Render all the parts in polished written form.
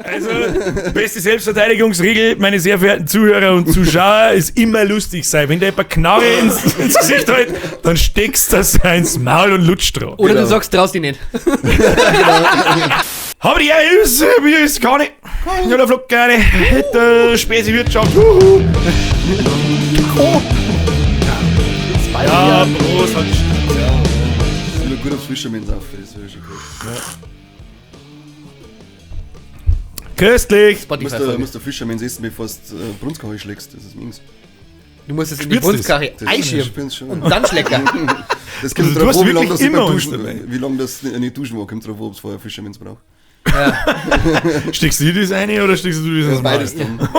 Also, beste Selbstverteidigungsregel, meine sehr verehrten Zuhörer und Zuschauer, ist immer lustig sein. Wenn der jemand Knarre ins Gesicht hält, dann steckst du das ins Maul und lutscht drauf. Oder Genau. du sagst, traust dich nicht. Aber die Ehre ist, mir ist keine. Ja, der Flug keine. Der Spezi-Wirtschaft. Huhu. Ja, Prost. Halt die Schnauze. Das ist nur gut aufs Fischermans auf, das wäre schon cool. Köstlich. Musst Spotify. du, musst du Fischermans essen, bevor du Brunskauche schlägst, das ist Mings. Du musst es in die Spürst du's? Brunstkarre Das einschieben spürst schon. und dann schlecken. Das kommt Also, du drauf hast an, wie lange wirklich das ich immer beim uns Duschen, dabei. wie lange das nicht duschen war, kommt drauf an, ob es vorher Fischermans braucht. Steckst du dir das eine oder steckst du dir das ins Maul? Beides dann.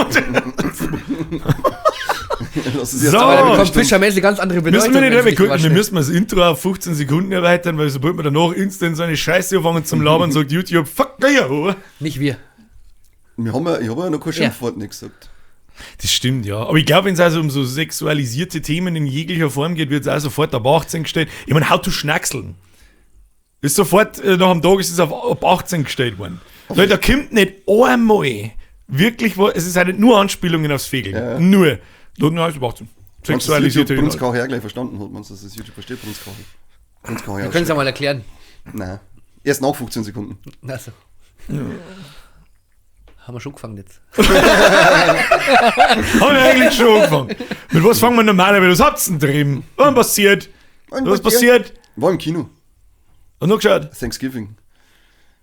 Lass es So. erst Aber einmal da bekommt stimmen. Fischermans eine ganz andere Bedeutung. Müssen wir nicht, wenn's wir, dich könnten, wir waschen. müssen das Intro auf 15 Sekunden erweitern, weil sobald wir danach instant so eine Scheiße anfangen zum Labern, sagt YouTube, fuck you. Nicht wir. Wir haben ja, ich habe ja noch kein Ja. Schimpfwort nicht gesagt. Das stimmt, ja. Aber ich glaube, wenn es also um so sexualisierte Themen in jeglicher Form geht, wird es auch sofort ab 18 gestellt. Ich meine, how to schnackseln. Ist sofort, nach dem Tag ist es auf ab 18 gestellt worden. Leute, da kommt nicht einmal wirklich was, es ist halt nicht nur Anspielungen aufs Fegeln. Ja. Nur. Da na, ist ab 18. Meinst du, dass Sexualisierte YouTube Inhalte. Brunskauche auch gleich verstanden hat? Meinst du, dass das YouTube versteht? Brunskauche. Brunskauche Wir können es ja mal erklären. Nein. Erst nach 15 Sekunden. Also. Haben wir schon gefangen jetzt. Haben wir eigentlich schon angefangen. Mit was fangen wir normalerweise? Was habt's denn drin? Was passiert? Was passiert? War im Kino. Und noch geschaut. Thanksgiving.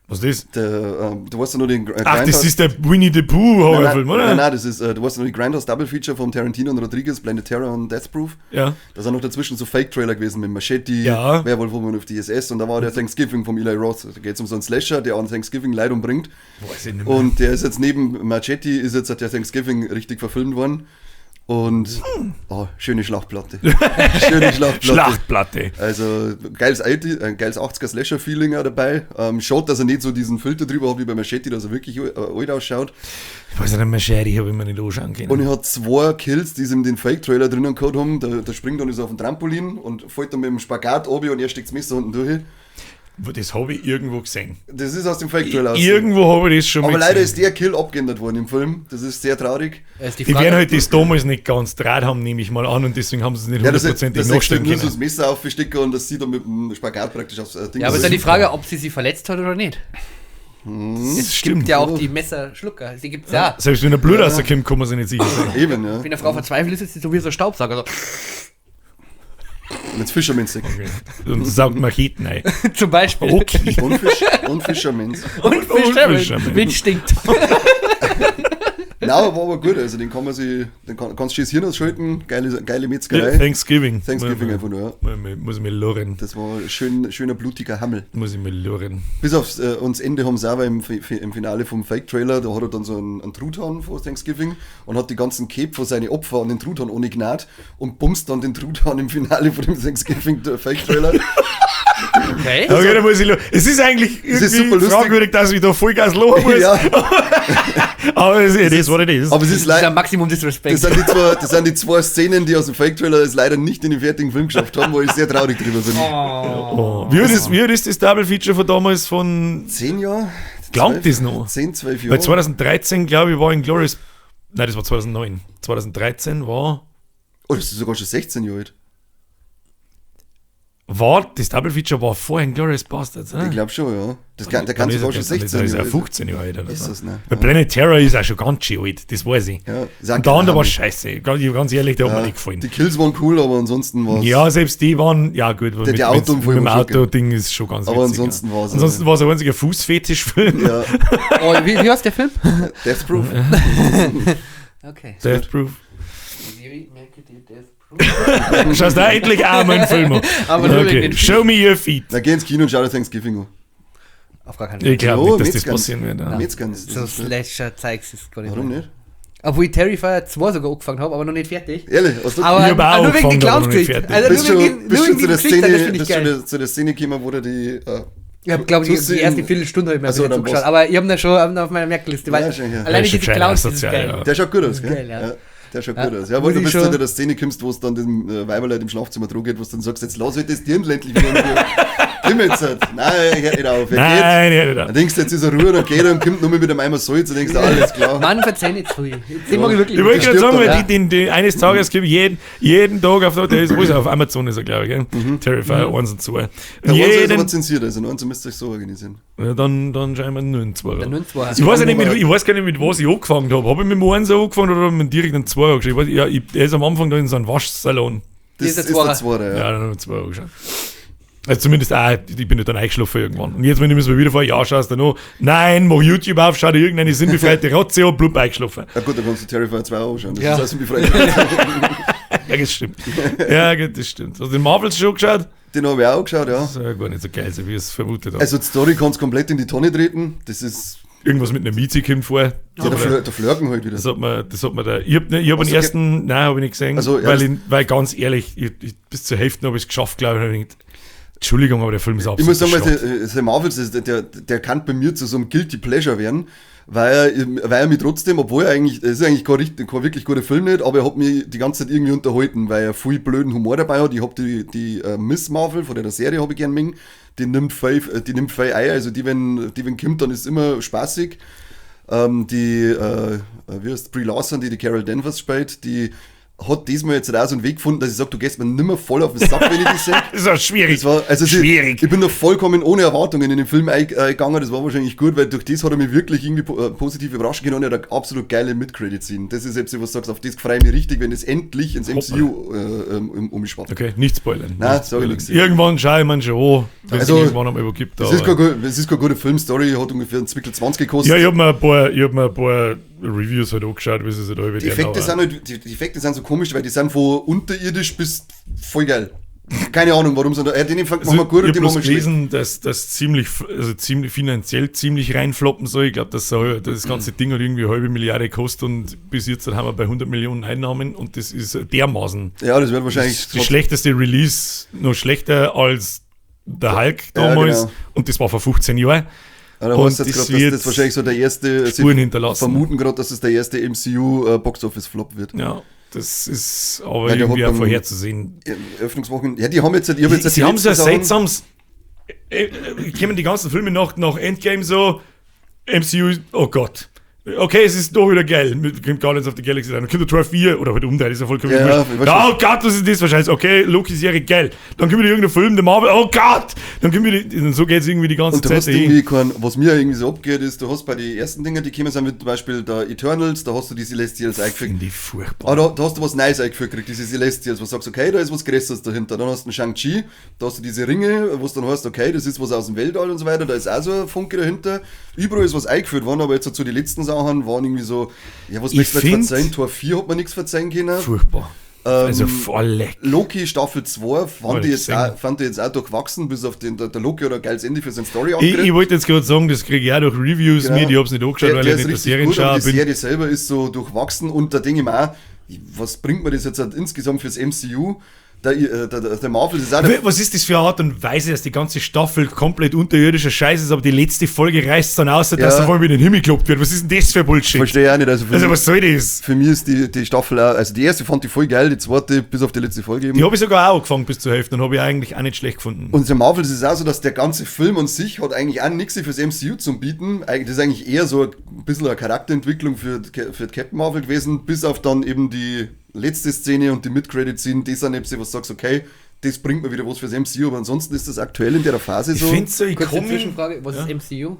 Was ist das? Der, du weißt ja noch den Ach, das ist der Winnie the Pooh Horrorfilm, oder? Nein, nein, das ist, du weißt ja noch die Grindhouse Double Feature von Tarantino und Rodriguez, Blended Terror und Death Proof. Ja. Da sind noch dazwischen so Fake-Trailer gewesen mit Machete, Ja. Werwolf Woman of the SS und da war der Thanksgiving vom Eli Roth. Da geht es um so einen Slasher, der an Thanksgiving Leid umbringt. Weiß ich nicht mehr. Und der ist jetzt neben Machete, ist jetzt der Thanksgiving richtig verfilmt worden. Und, oh, schöne Schlachtplatte. Schöne Schlachtplatte. Schlachtplatte. Also geiles, ein geiles 80er Slasher-Feeling auch dabei. Schaut, dass er nicht so diesen Filter drüber hat wie bei Machete, dass er wirklich alt ausschaut. Ich weiß nicht, Machete habe ich mir nicht anschauen können. Und er hat zwei Kills, die sie in den Fake-Trailer drinnen gehabt haben. Da springt dann so auf den Trampolin und fällt dann mit dem Spagat oben und er steckt das Messer unten durch. Das habe ich irgendwo gesehen. Das ist aus dem Fake-Trailer. aus. Irgendwo habe ich das schon Aber mal leider gesehen. ist der Kill abgeändert worden im Film. Das ist sehr traurig. Da ist die Die Frage, werden halt das damals nicht ganz draht haben, nehme ich mal an, und deswegen haben sie es nicht Ja, das, hundertprozentig das ist nachstellen nur so können. das Messer aufstecken und das sieht dann mit dem Spagat praktisch aufs Ding. ja, aber ist ja die Frage, ob sie sie verletzt hat oder nicht. Das Es gibt ja auch die Messerschlucker. Sie gibt's ja. Selbst wenn der Blut rauskommt, kann man sich nicht sicher sein. Eben, ja. Wenn eine Frau verzweifelt ist, ist sie so wie so ein Staubsauger. So. Und jetzt Fischermans. Okay. Und saugt Macheten ein. Zum Beispiel. Okay. Und, Fisch, und Fischermans. Und Und Fischermann. Fischermann. Wen stinkt. Nein, aber war aber gut. Also den kann man sich, den kannst du schön das Hirn ausschalten. Geile Ja, Metzgerei. Thanksgiving. Thanksgiving einfach nur, ja. Muss ich mir lorren. Das war ein schöner, blutiger Hammel. Muss ich mir lorren. Bis aufs und das Ende haben sie auch im Finale vom Fake-Trailer, da hat er dann so einen Truthahn vor Thanksgiving und hat die ganzen Cape von seinen Opfer an den Truthahn ohne Gnade und bumst dann den Truthahn im Finale von dem Thanksgiving Fake-Trailer. Okay. Okay, da muss ich Es ist eigentlich Es irgendwie ist super lustig. fragwürdig, dass ich da Vollgas lachen muss. ja, Aber es ist what it is. aber es ist Das ist ja leider. Maximum Disrespect. Das sind die zwei Szenen, die aus dem Fake-Trailer es leider nicht in den fertigen Film geschafft haben, wo ich sehr traurig drüber bin. Oh. Wie alt ist das Double Feature von damals von. 10 Jahre? Glaubt das noch? 10, 12 Jahre. Weil 2013, glaube ich, war Inglourious. Nein, das war 2009. 2013 war. Oh, das ist sogar schon 16 Jahre alt. War, das Double Feature war vor Inglourious Bastards, oder? Ich glaube schon, ja. Das kann, der kann Dann ist sogar er- schon dann 16 ist er Jahre alt. 15 Jahre alt. Oder Ist so. das, ne? Weil Planet Terror ist auch schon ganz schön alt, das weiß ich. Ja, ist auch Und der andere war geil. scheiße. Ganz ehrlich, der hat mir nicht gefallen. Die Kills waren cool, aber ansonsten war es. Ja, selbst die waren, ja gut, Der mit, Autounfall mit dem war schon Auto-Ding ist schon ganz Aber witzig, ansonsten ja. war's- Ansonsten war es ein einziger Fußfetischfilm. Ja, Oh, wie heißt der Film? Death Proof. Okay. Death Proof. Siri, merke dir Death Proof. Schaust da endlich auch mal einen Film an. Aber nur wegen Okay. den Show me your feet. Na, geh ins Kino und schau dir Thanksgiving an. Auf gar keinen Fall. Ich glaube Jo, nicht, dass das Metzgans. passieren wird. Ja. Metzgans. So Slasher-Zeugs ist gar nicht. Warum nicht? Obwohl ich Terrifier 2 sogar angefangen habe, aber noch nicht fertig. Ehrlich, hast du Aber Ich hab auch nur wegen angefangen, den aber noch nicht Clowns-Geschichten. fertig. Also bist nur schon, wegen, bist nur schon wegen zu der den Geschichten, das Szene, finde ich bist schon geil. zu der Szene gekommen, wo der die. Ich habe, glaube ich, Tussi die erste in- Viertelstunde habe ich mir Ach so, ein bisschen dann zugeschaut. war's. Aber ich habe ihn schon auf meiner Merkliste, weil Ja, schon, ja. alleine Ja, ist schon diese gescheit Clowns, das ist asozial, geil. ja. Der schaut gut aus, gell? Geil, ja. Der schaut Ja, gut aus. Ja, muss weil du ich bis schon- zu der Szene kommst, wo es dann dem Weiberleut im Schlafzimmer dran geht, wo du dann sagst, jetzt lass halt das Dirndl endlich wieder. in Ruhe. Tim jetzt halt. Nein, ich hör nicht auf. Er geht. Nein, ich hör nicht Dann auf. denkst du, jetzt ist er Ruhe, dann geht er und kommt nur mit einem Eimer Salz und denkst, alles klar. Mann, verzeih nicht zu viel. Den mag ich wirklich Ich wollte nicht. gerade sagen, stirbt weil dann. die, eines Tages gibt jeden Tag auf der ist, wo ist er? Auf Amazon ist er, glaube ich, gell? Terrifier 1 und 2. Und Mhm. Der Einser ist aber jeden, zensiert, also 19 müsst ihr euch so organisieren. ja, dann scheinbar nur ein 2. Dann nur ein Zweier. Ich weiß, ja nicht, ich weiß gar nicht, mit was ich angefangen habe. Habe ich mit dem 1 angefangen oder mit direkt einem 2 angeschaut? Ich weiß, ja, der ist am Anfang da in so einem Waschsalon. Das ist der ist der Zweier. Zweite, ja. Ja, dann habe ich 2 angeschaut. Also zumindest auch, ich bin ja dann eingeschlafen irgendwann. Und jetzt, wenn ich mir wieder vor, ja, schaust du noch, nein, mach YouTube auf, schau dir irgendeine sinnbefreite Rotze an, blub, eingeschlafen. Ja gut, dann kannst du Terrifier 2 anschauen. Das Ja. ist auch sinnbefreit. Ja, das stimmt. Ja, gut, das stimmt. Hast du den Marvels schon geschaut? Den habe ich auch geschaut, ja. Das ist ja gar nicht so geil, so wie ich es vermutet habe. Also die Story kannst komplett in die Tonne treten. Das ist. Irgendwas mit einer Mieze kommt vor. Ja, der, Aber der Flirken halt wieder. Das hat man, das hat man da. Ich hab, ne, ich hab Hast den du ersten, nein, habe ich nicht gesehen. Also, ja, weil, das- ich, weil ganz ehrlich, bis zur Hälfte habe ich es geschafft, glaube ich. Und ich gedacht, Entschuldigung, aber der Film ist Ich absolut muss sagen, weil Schrott. der Marvels, der kann bei mir zu so einem Guilty Pleasure werden, weil er mich trotzdem, obwohl er eigentlich, es ist eigentlich kein, richtig, kein wirklich guter Film nicht, aber er hat mich die ganze Zeit irgendwie unterhalten, weil er viel blöden Humor dabei hat. Ich hab die Miss Marvel von der Serie habe ich gern mengen, die nimmt viel Eier, also die wenn kommt, dann ist immer spaßig. Die, wie heißt Brie Larson, die Carol Danvers spielt, die hat diesmal jetzt auch so einen Weg gefunden, dass ich sage, du gehst mir nimmer voll auf den Sack, wenn ich dich sehe. Das ist auch schwierig. Das war, also schwierig. Ich bin da vollkommen ohne Erwartungen in den Film eingegangen. Das war wahrscheinlich gut, weil durch das hat er mich wirklich irgendwie positiv überrascht können und er hat eine absolut geile Mid-Credit-Scene. Das ist jetzt, was du sagst, auf das freue ich mich richtig, wenn es endlich ins MCU umschwappt. Okay, nicht spoilern. Nein, nicht sag ich spoilern. nichts. Irgendwann schaue ich mir schon an, wenn es Also, irgendwann einmal übergibt. Es ist, keine gute Filmstory, hat ungefähr einen Zwickel 20 gekostet. ja, ich habe mir, ein paar- ich hab mir ein paar Reviews halt angeschaut, wie sie sich da über Die Effekte sind halt, die Effekte sind so komisch, weil die sind von unterirdisch bis voll geil. Keine Ahnung, warum sie da. Den Effekt Also, machen wir gut ich und hab den bloß machen wir schlecht. gelesen, dass das ziemlich, also ziemlich finanziell ziemlich reinfloppen soll. Ich glaube, das soll, das ganze Ding hat irgendwie eine halbe Milliarde gekostet und bis jetzt haben wir bei 100 Millionen Einnahmen und das ist dermaßen. Ja, das wird wahrscheinlich. Das, die schlechteste Release, noch schlechter als der Hulk Ja, damals genau. und das war vor 15 Jahren. Ja, da Und heißt jetzt das grad, dass wird das wahrscheinlich so der erste. sie Spuren hinterlassen. Vermuten gerade, dass es der erste MCU Box Office Flop wird. Ja, das ist aber Weil der irgendwie hat auch beim- vorherzusehen. Öffnungswochen. Ja, die haben jetzt. Ich hab jetzt Sie die haben so ein letzten Sachen- seltsames. Kommen die ganzen Filme nach Endgame so, MCU, oh Gott. Okay, es ist doch wieder geil mit Guardians of the Galaxy. Dann kommt der 12 4 oder halt umdrehen, ist ja vollkommen Ja, wurscht. ich weiß Ja, oh Gott, was ist das wahrscheinlich? Okay, Loki-Serie, geil. Dann kommt wieder irgendein Film, der Marvel, oh Gott! Dann kommt wieder, und so geht es irgendwie die ganze Und du Zeit hast dahin. irgendwie kein, was mir irgendwie so abgeht, ist, du hast bei den ersten Dingen, die kommen sind, wie zum Beispiel der Eternals, da hast du die Celestials eingefügt. Finde ich furchtbar. Ah, da hast du was Neues eingeführt gekriegt, diese Celestials, wo du sagst, okay, da ist was Größeres dahinter. Dann hast du einen Shang-Chi, da hast du diese Ringe, wo es dann heißt, okay, das ist was aus dem Weltall und so weiter, da ist auch so ein Funke dahinter. Überall ist was eingeführt worden, aber jetzt so die letzten Sachen waren irgendwie so, ja, was Ich möchtest du jetzt find- verzeihen? Tor 4 hat man nichts verzeihen können. Furchtbar. Also voll leck. Loki Staffel 2 fand Wollte ich ich jetzt sehen. auch, fand ich jetzt auch durchwachsen, bis auf den, der Loki hat ein geiles Ende für seine Story Ich, angekriegt. ich wollte jetzt gerade sagen, das kriege ich auch durch Reviews Genau. mit, ich hab's nicht angeschaut, Der- weil der ich ist nicht der richtig gut, aber Serienschauer die bin. Serie selber ist so durchwachsen und da denke ich mir auch, was bringt mir das jetzt halt insgesamt fürs MCU? Der Marvel ist auch der, Was ist das für eine Art und Weise, dass die ganze Staffel komplett unterirdischer Scheiß ist, aber die letzte Folge reißt dann aus, dass Ja. da vor allem in den Himmel gelobt wird? Was ist denn das für Bullshit? verstehe ich auch nicht. Also für, Also mich, was soll das? für mich ist die Staffel auch, also die erste fand ich voll geil, die zweite bis auf die letzte Folge eben. Die habe ich sogar auch angefangen bis zur Hälfte und habe ich eigentlich auch nicht schlecht gefunden. Und der Marvel ist es auch so, dass der ganze Film an sich hat eigentlich auch nichts fürs MCU zum Bieten. Eigentlich, das ist eigentlich eher so ein bisschen eine Charakterentwicklung für Captain Marvel gewesen, bis auf dann eben die letzte Szene und die Mid-Credit-Scene, die sind eben so, was du sagst, okay, das bringt mir wieder was fürs MCU, aber ansonsten ist das aktuell in der Phase ich so finde so, ich Kurze komme... Zwischenfrage, was ist MCU?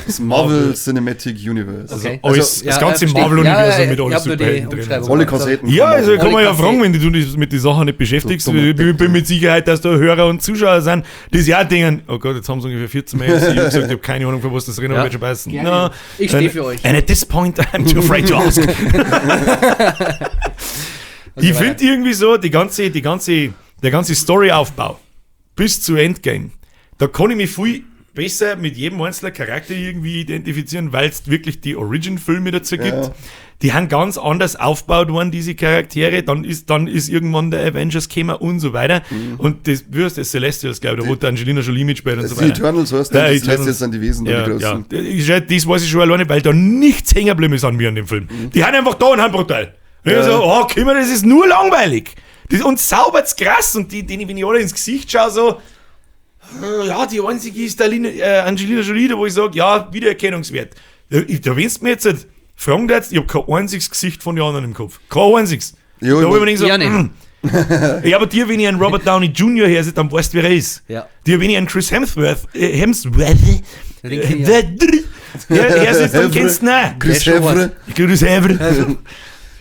das Marvel Cinematic Universe. Also Okay. alles, Also, das ja, ganze verstehe. Marvel-Universum Ja, ja, mit ich allen hab nur die Superhelden drin. Umschreibung. Alle Kassetten. Ja, also kann Alle man ja Kassetten. fragen, wenn du dich mit den Sachen nicht beschäftigst. Du dummer Ich bin Depp, bin mit Sicherheit, dass da Hörer und Zuschauer sind, die sich auch denken, oh Gott, jetzt haben sie ungefähr 14 Mal MCU gesagt, ich habe keine Ahnung, von was das reden, aber Ja. wird schon beißen. Gerne. No. Ich steh für euch. And at this point, I'm too afraid to ask. Ich weiter. finde irgendwie so, der ganze Storyaufbau bis zu Endgame, da kann ich mich viel besser mit jedem einzelnen Charakter irgendwie identifizieren, weil es wirklich die Origin-Filme dazu gibt. Ja. Die haben ganz anders aufgebaut worden, diese Charaktere. Dann ist irgendwann der Avengers gekommen und so weiter. Und das, wie heißt das, Celestials, glaube ich, da wo die Angelina Jolie mitspielt und so Die weiter. Eternals heißt, Ja, die Eternals. Celestials sind die Wesen, da Ja, die großen. ja. Das weiß ich schon alleine, weil da nichts hängen geblieben ist an mir an dem Film. Die haben einfach da und haben brutal. Und ich so, oh, Kimmer, das ist nur langweilig. Das, und saubert's krass. Und die, denen, wenn ich alle ins Gesicht schaue, so, Ja, die einzige ist Angelina Jolie, wo ich sage, ja, Wiedererkennungswert. Da wenn du mir jetzt halt fragen darfst, ich hab kein einziges Gesicht von den anderen im Kopf. Kein einziges. Jo, da hab ich mir gedacht, so, Ja, nicht. Ja, aber dir, wenn ich einen Robert Downey Jr. her sehe, dann weißt du, wer er ist. Ja. Dir, wenn ich einen Chris Hemsworth, Den kenn ich ja. her sitzt, dann kennst du ihn auch. Chris Der ist schon Heffre. Chris Hemsworth.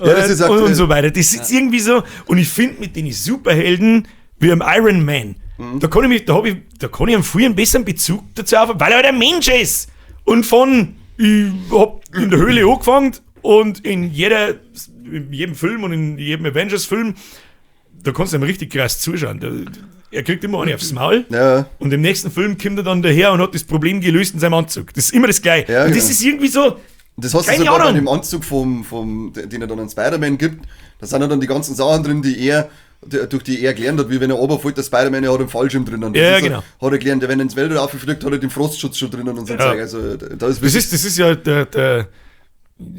Ja, das ist und so weiter. Das ist irgendwie so, und ich finde mit den Superhelden wie im Iron Man, da kann ich mich, da hab ich, da kann ich einen viel besseren Bezug dazu aufbauen, weil er halt ein Mensch ist. Und von, ich hab in der Höhle angefangen und in jedem Film und in jedem Avengers-Film, da kannst du ihm richtig krass zuschauen. Er kriegt immer eine aufs Maul. Ja. Und im nächsten Film kommt er dann daher und hat das Problem gelöst in seinem Anzug. Das ist immer das Gleiche. Ja, und das genau. ist irgendwie so, Das hast du Keine sogar bei Ahnung. dem Anzug, den er dann an Spider-Man gibt. Da sind ja dann die ganzen Sachen drin, durch die er gelernt hat, wie wenn er runterfällt, der Spider-Man, er hat einen Fallschirm drinnen. Das Ja, ist genau. Hat er gelernt, wenn er ins Weltall raufgefliegt, hat er den Frostschutz schon drinnen und so Ja. Zeug. Also da ist Das wirklich. ist ja der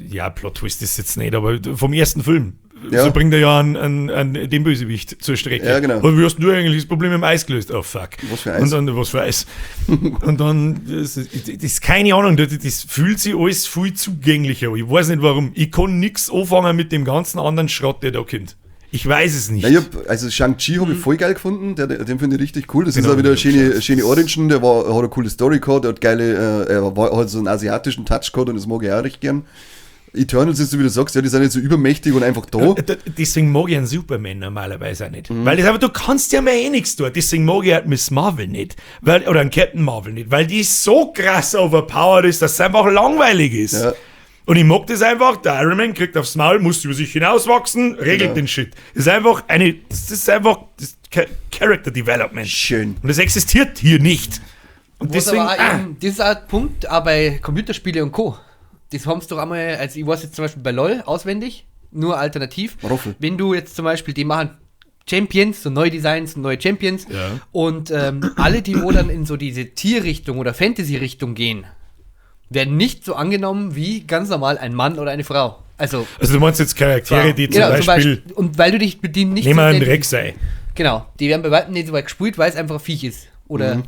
ja, Plot-Twist ist jetzt nicht, aber vom ersten Film. Ja. So bringt er ja einen den Bösewicht zur Strecke. Ja, genau. Aber wie hast du eigentlich das Problem im Eis gelöst? Oh, fuck. Was für Eis? Und dann, was für Eis? Und dann, das ist keine Ahnung, das fühlt sich alles viel zugänglicher. Ich weiß nicht warum. Ich kann nichts anfangen mit dem ganzen anderen Schrott, der da kommt. Ich weiß es nicht. Na, ich hab, also Shang-Chi habe ich voll geil gefunden, den finde ich richtig cool. Das Genau, ist auch wieder eine ich hab schöne, schöne Origin, hat eine coole Story gehabt, der hat geile, hat so einen asiatischen Touch gehabt und das mag ich auch recht gern. Eternals ist, so wie du sagst, ja, die sind nicht so übermächtig und einfach da. Deswegen mag ich einen Superman normalerweise auch nicht. Weil das einfach, du kannst ja mir eh nichts tun. Deswegen mag ich halt Miss Marvel nicht. Weil, oder einen Captain Marvel nicht. Weil die so krass overpowered ist, dass es einfach langweilig ist. Ja. Und ich mag das einfach, der Iron Man kriegt aufs Maul, muss über sich hinauswachsen, regelt Genau. den Shit. Das ist einfach eine, das ist einfach das ist Character Development. Schön. Und das existiert hier nicht. Und Was deswegen, aber auch eben, das ist auch ein Punkt, auch bei Computerspiele und Co. Das haben sie doch einmal, also ich weiß jetzt zum Beispiel bei LOL auswendig, nur alternativ. Roffel. Wenn du jetzt zum Beispiel, die machen Champions, so neue Designs, neue Champions. Ja. Und alle, die wo dann in so diese Tierrichtung oder Fantasy-Richtung gehen, werden nicht so angenommen wie ganz normal ein Mann oder eine Frau. Also, also du meinst jetzt Charaktere, die zum genau, Beispiel, Und weil du dich mit denen nicht nehmen wir so einen identif- Rek'Sai. Genau, die werden bei weitem nicht so weit gespielt, weil es einfach ein Viech ist. Oder,